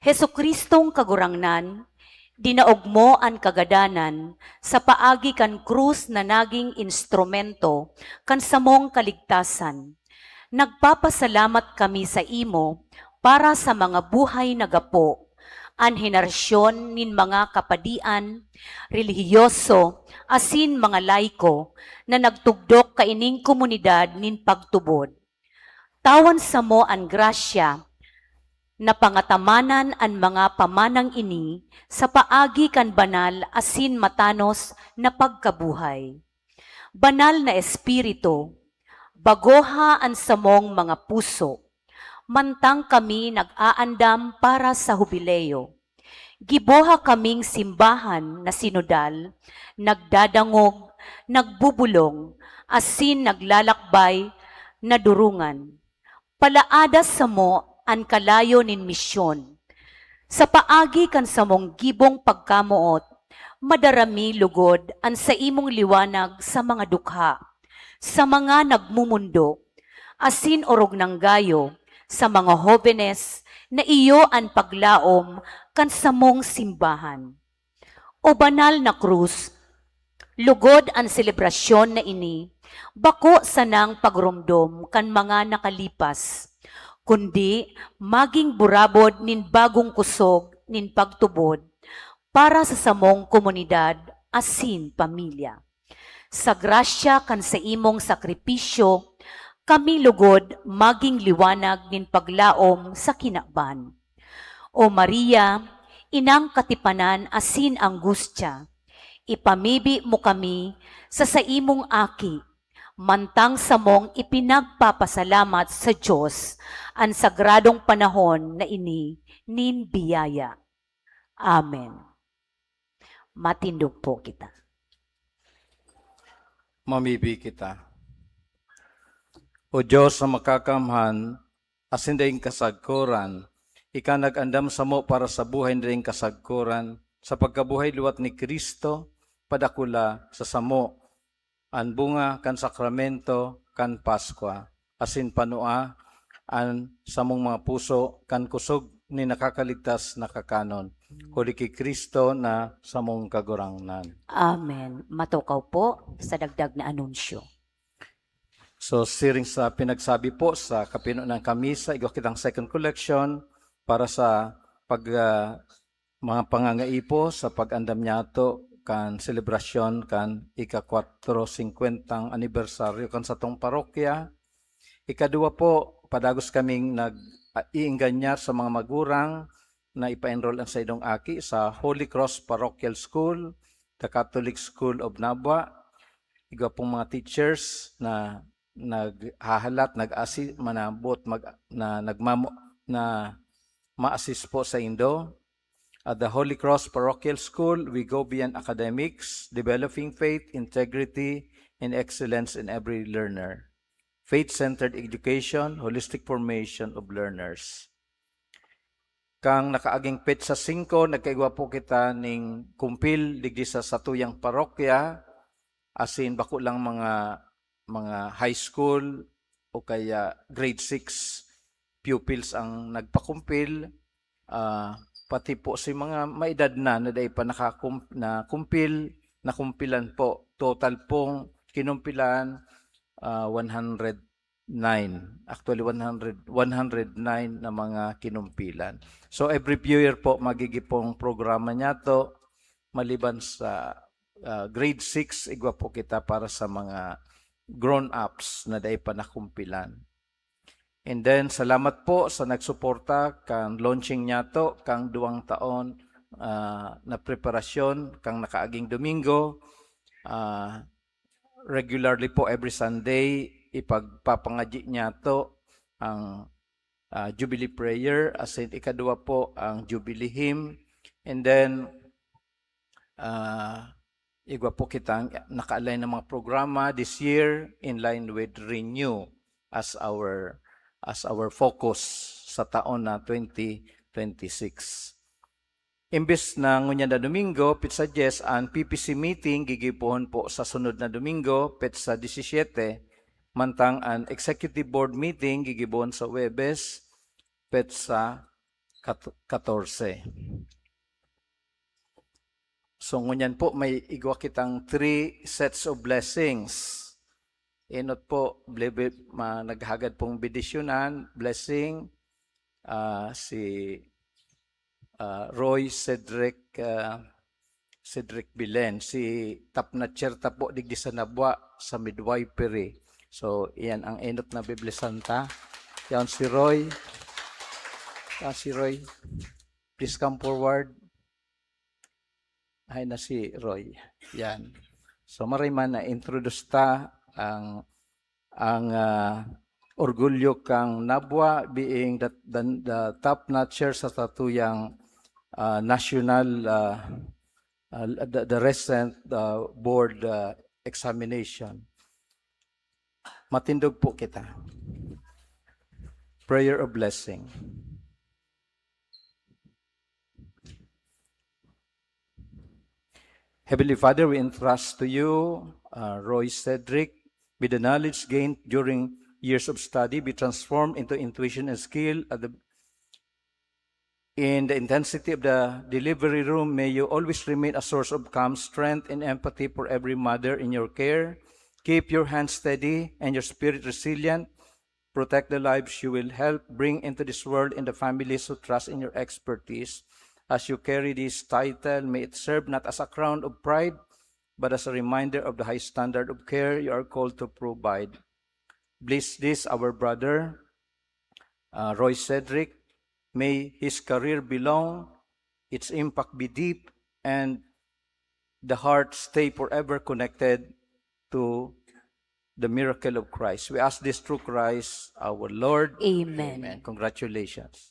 Jesucristong Kagurangnan, dinaog mo an kagadanan sa paagi kan krus na naging instrumento kan samong kaligtasan. Nagpapasalamat kami sa imo para sa mga buhay na gapo, an henerasyon nin mga kapadian, relihiyoso, asin mga laiko na nagtugdok kaining komunidad nin pagtubod. Tawan samo an grasya na pangatamanan an mga pamanang ini sa paagi kan banal asin matanos na pagkabuhay. Banal na Espiritu, bagoha an samong mga puso, mantang kami nag-aandam para sa hubileo. Giboha kaming simbahan na sinodal, nagdadangog, nagbubulong, asin naglalakbay na durungan. Palaada samo an kalayo nin misyon. Sa paagi kan samong gibong pagkamoot, madara mi lugod an saimong liwanag sa mga dukha, sa mga nagmumundo, asin orog nanggayo sa mga hobenes na iyo an paglaom kan samong simbahan. O banal na krus, lugod an selebrasyon na ini, bako sanang pagromdom kan mga nakalipas, kundi magin burabod nin bagong kusog nin pagtubod para sa samong komunidad asin pamilya. Sa grasya kan saimong sakripisyo, kami lugod magin liwanag nin paglaom sa kinaban. O Maria, inang katipanan asin angustya, ipamibi mo kami sa saimong Aki, mantang samong ipinagpapasalamat sa Dios an sagradong panahon na ini nin biyaya. Amen. Matindog po kita. Mamibi kita. O Diyos na makakamhan, asin daing kasagkoran, ika nag-andam samo para sa buhay na daing kasagkoran, sa pagkabuhay liwat ni Cristo, padakula sa samo, an bunga kan sakramento kan Paskwa, asin panua an samong mga puso kan kusog ni nakakaligtas na kakanon, huli ki Cristo na samong Kagurangnan. Amen. Matukaw po sa dagdag na anunsyo. So, siring sa pinagsabi po sa kapinonan kan misa, igwa kitang second collection para sa pag, ah, mga pangangaipo sa pag-andam niyato kan selebrasyon kan ika-kwatrosingkwentang anibersaryo kan satong parokya. Ikaduwa po, padagos kaming nag-iingganyar sa mga magurang na ipa-enroll an saindong aki sa Holy Cross Parochial School, the Catholic School of Nabua. Igwa pong mga teachers na naghahalat, nag-asi-, manabot, mag-, na nagmamo-, na ma-assist po saindo. At the Holy Cross Parochial School, we go beyond academics, developing faith, integrity, and excellence in every learner. Faith-centered education, holistic formation of learners. Kan nakaaging petsa singko, nagkaigwa po kita ning kumpil digdi sa satuyang parokya, asin bako lang mga, mga high school o kaya grade six pupils ang nagpakumpil. Ah, pati po si mga maedad na, na dai pa nakakum-, nakumpil, nakumpilan po. Total pong kinumpilan, ah, one hundred nine. Actually, one hundred, one hundred nine na mga kinumpilan. So, every few year po, magigi pong programa niyato, maliban sa, ah, grade six, igwa po kita para sa mga grown-ups na dai pa nakumpilan. And then, salamat po sa nagsuporta kan launching niyato, kang duwang taon, ah, na preparasyon, kang nakaaging Domingo. Ah, regularly po, every Sunday, ipagpapangadyi niyato ang, ah, Jubilee Prayer, asin ikadwa po ang Jubilee Hymn. And then, ah, igwa po kitang naka-align na mga programa this year in line with Renew as our, as our focus sa taon na twenty twenty-six. Imbes na ngunyan na Domingo, petsa dyes, an P P C meeting gigibohon po sa sunod na Domingo, petsa disisiyete, mantang an Executive Board meeting gigibohon sa Huwebes, petsa kat-, katorse. So, ngunyan po, may igwa kitang three sets of blessings. Enot po, blebe-, ma-, naghagad pong bendisyonan, blessing, ah, si, ah, Roy Cedric, ah, Cedric Bilen, si Tapnacher ta po digdi sa Nabua, sa midwifery. So, iyan ang enot na biblesan ta. Yan si Roy. Yan si Roy. Please come forward. Ay na si Roy. Yan. So, maray man na-introduce ta ang, ang, ah, orgulyo kang Nabua being the, the, the top notcher sa satuyang, ah, national, ah, ah, the, the recent, ah, board, ah, examination. Matindog po kita. Prayer of blessing. Heavenly Father, we entrust to you, uh, Roy Cedric. May the knowledge gained during years of study be transformed into intuition and skill at the, in the intensity of the delivery room. May you always remain a source of calm, strength, and empathy for every mother in your care. Keep your hands steady and your spirit resilient. Protect the lives you will help bring into this world and the families who trust in your expertise. As you carry this title, may it serve not as a crown of pride, but as a reminder of the high standard of care you are called to provide. Bless this, our brother, uh, Roy Cedric. May his career be long, its impact be deep, and the heart stay forever connected to the miracle of Christ. We ask this through Christ our Lord. Amen. Amen. Congratulations.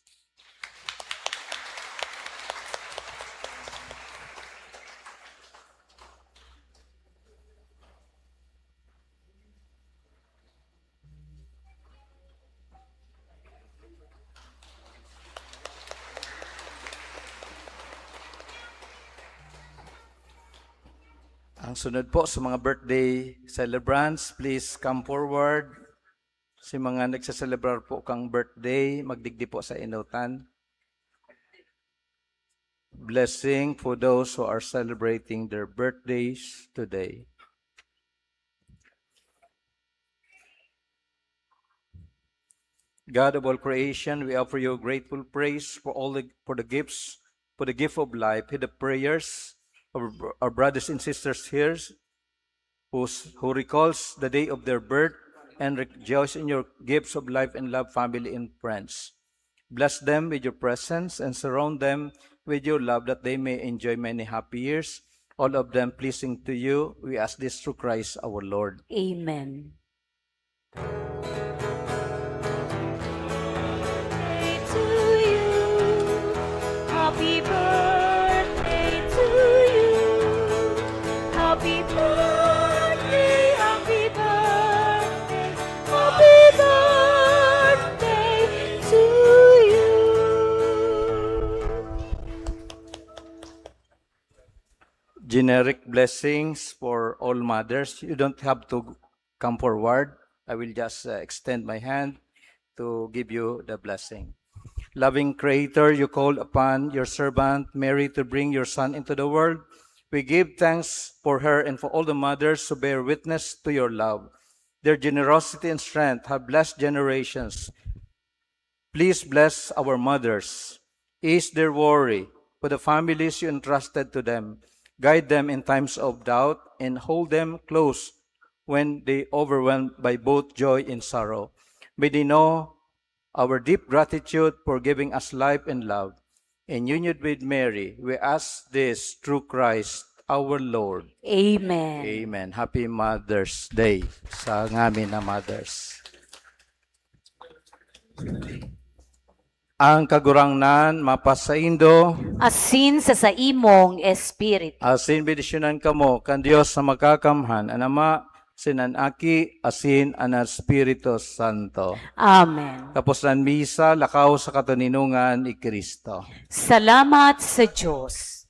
Ang sunod po sa mga birthday celebrants, please come forward. Si mga nagseselebrar po kang birthday, magdigdi po sa enotan. Blessing for those who are celebrating their birthdays today. God of all creation, we offer you grateful praise for all the, for the gifts, for the gift of life. Hear the prayers of our brothers and sisters here, who's, who recalls the day of their birth and rejoice in your gifts of life and love, family and friends. Bless them with your presence and surround them with your love, that they may enjoy many happy years, all of them pleasing to you. We ask this through Christ our Lord. Amen. Birthday to you. Happy birthday to you. Happy birthday, happy birthday, happy birthday to you. Generic blessings for all mothers. You don't have to come forward. I will just, uh, extend my hand to give you the blessing. Loving Creator, you called upon your servant Mary to bring your Son into the world. We give thanks for her and for all the mothers who bear witness to your love. Their generosity and strength have blessed generations. Please bless our mothers. Ease their worry for the families you entrusted to them. Guide them in times of doubt and hold them close when they overwhelmed by both joy and sorrow. May they know our deep gratitude for giving us life and love. In union with Mary, we ask this through Christ our Lord. Amen. Amen. Happy Mother's Day sa ngamin na mothers. Ang Kagurangnan mapasaindo. Asin sa saimong espiritu. Asin bendisyonan kamo kan Dios na Makakamhan, an Ama, asin an Aki, asin an Espiritu Santo. Amen. Tapos na an misa, lakaw sa katoninongan ni Cristo. Salamat sa Diyos.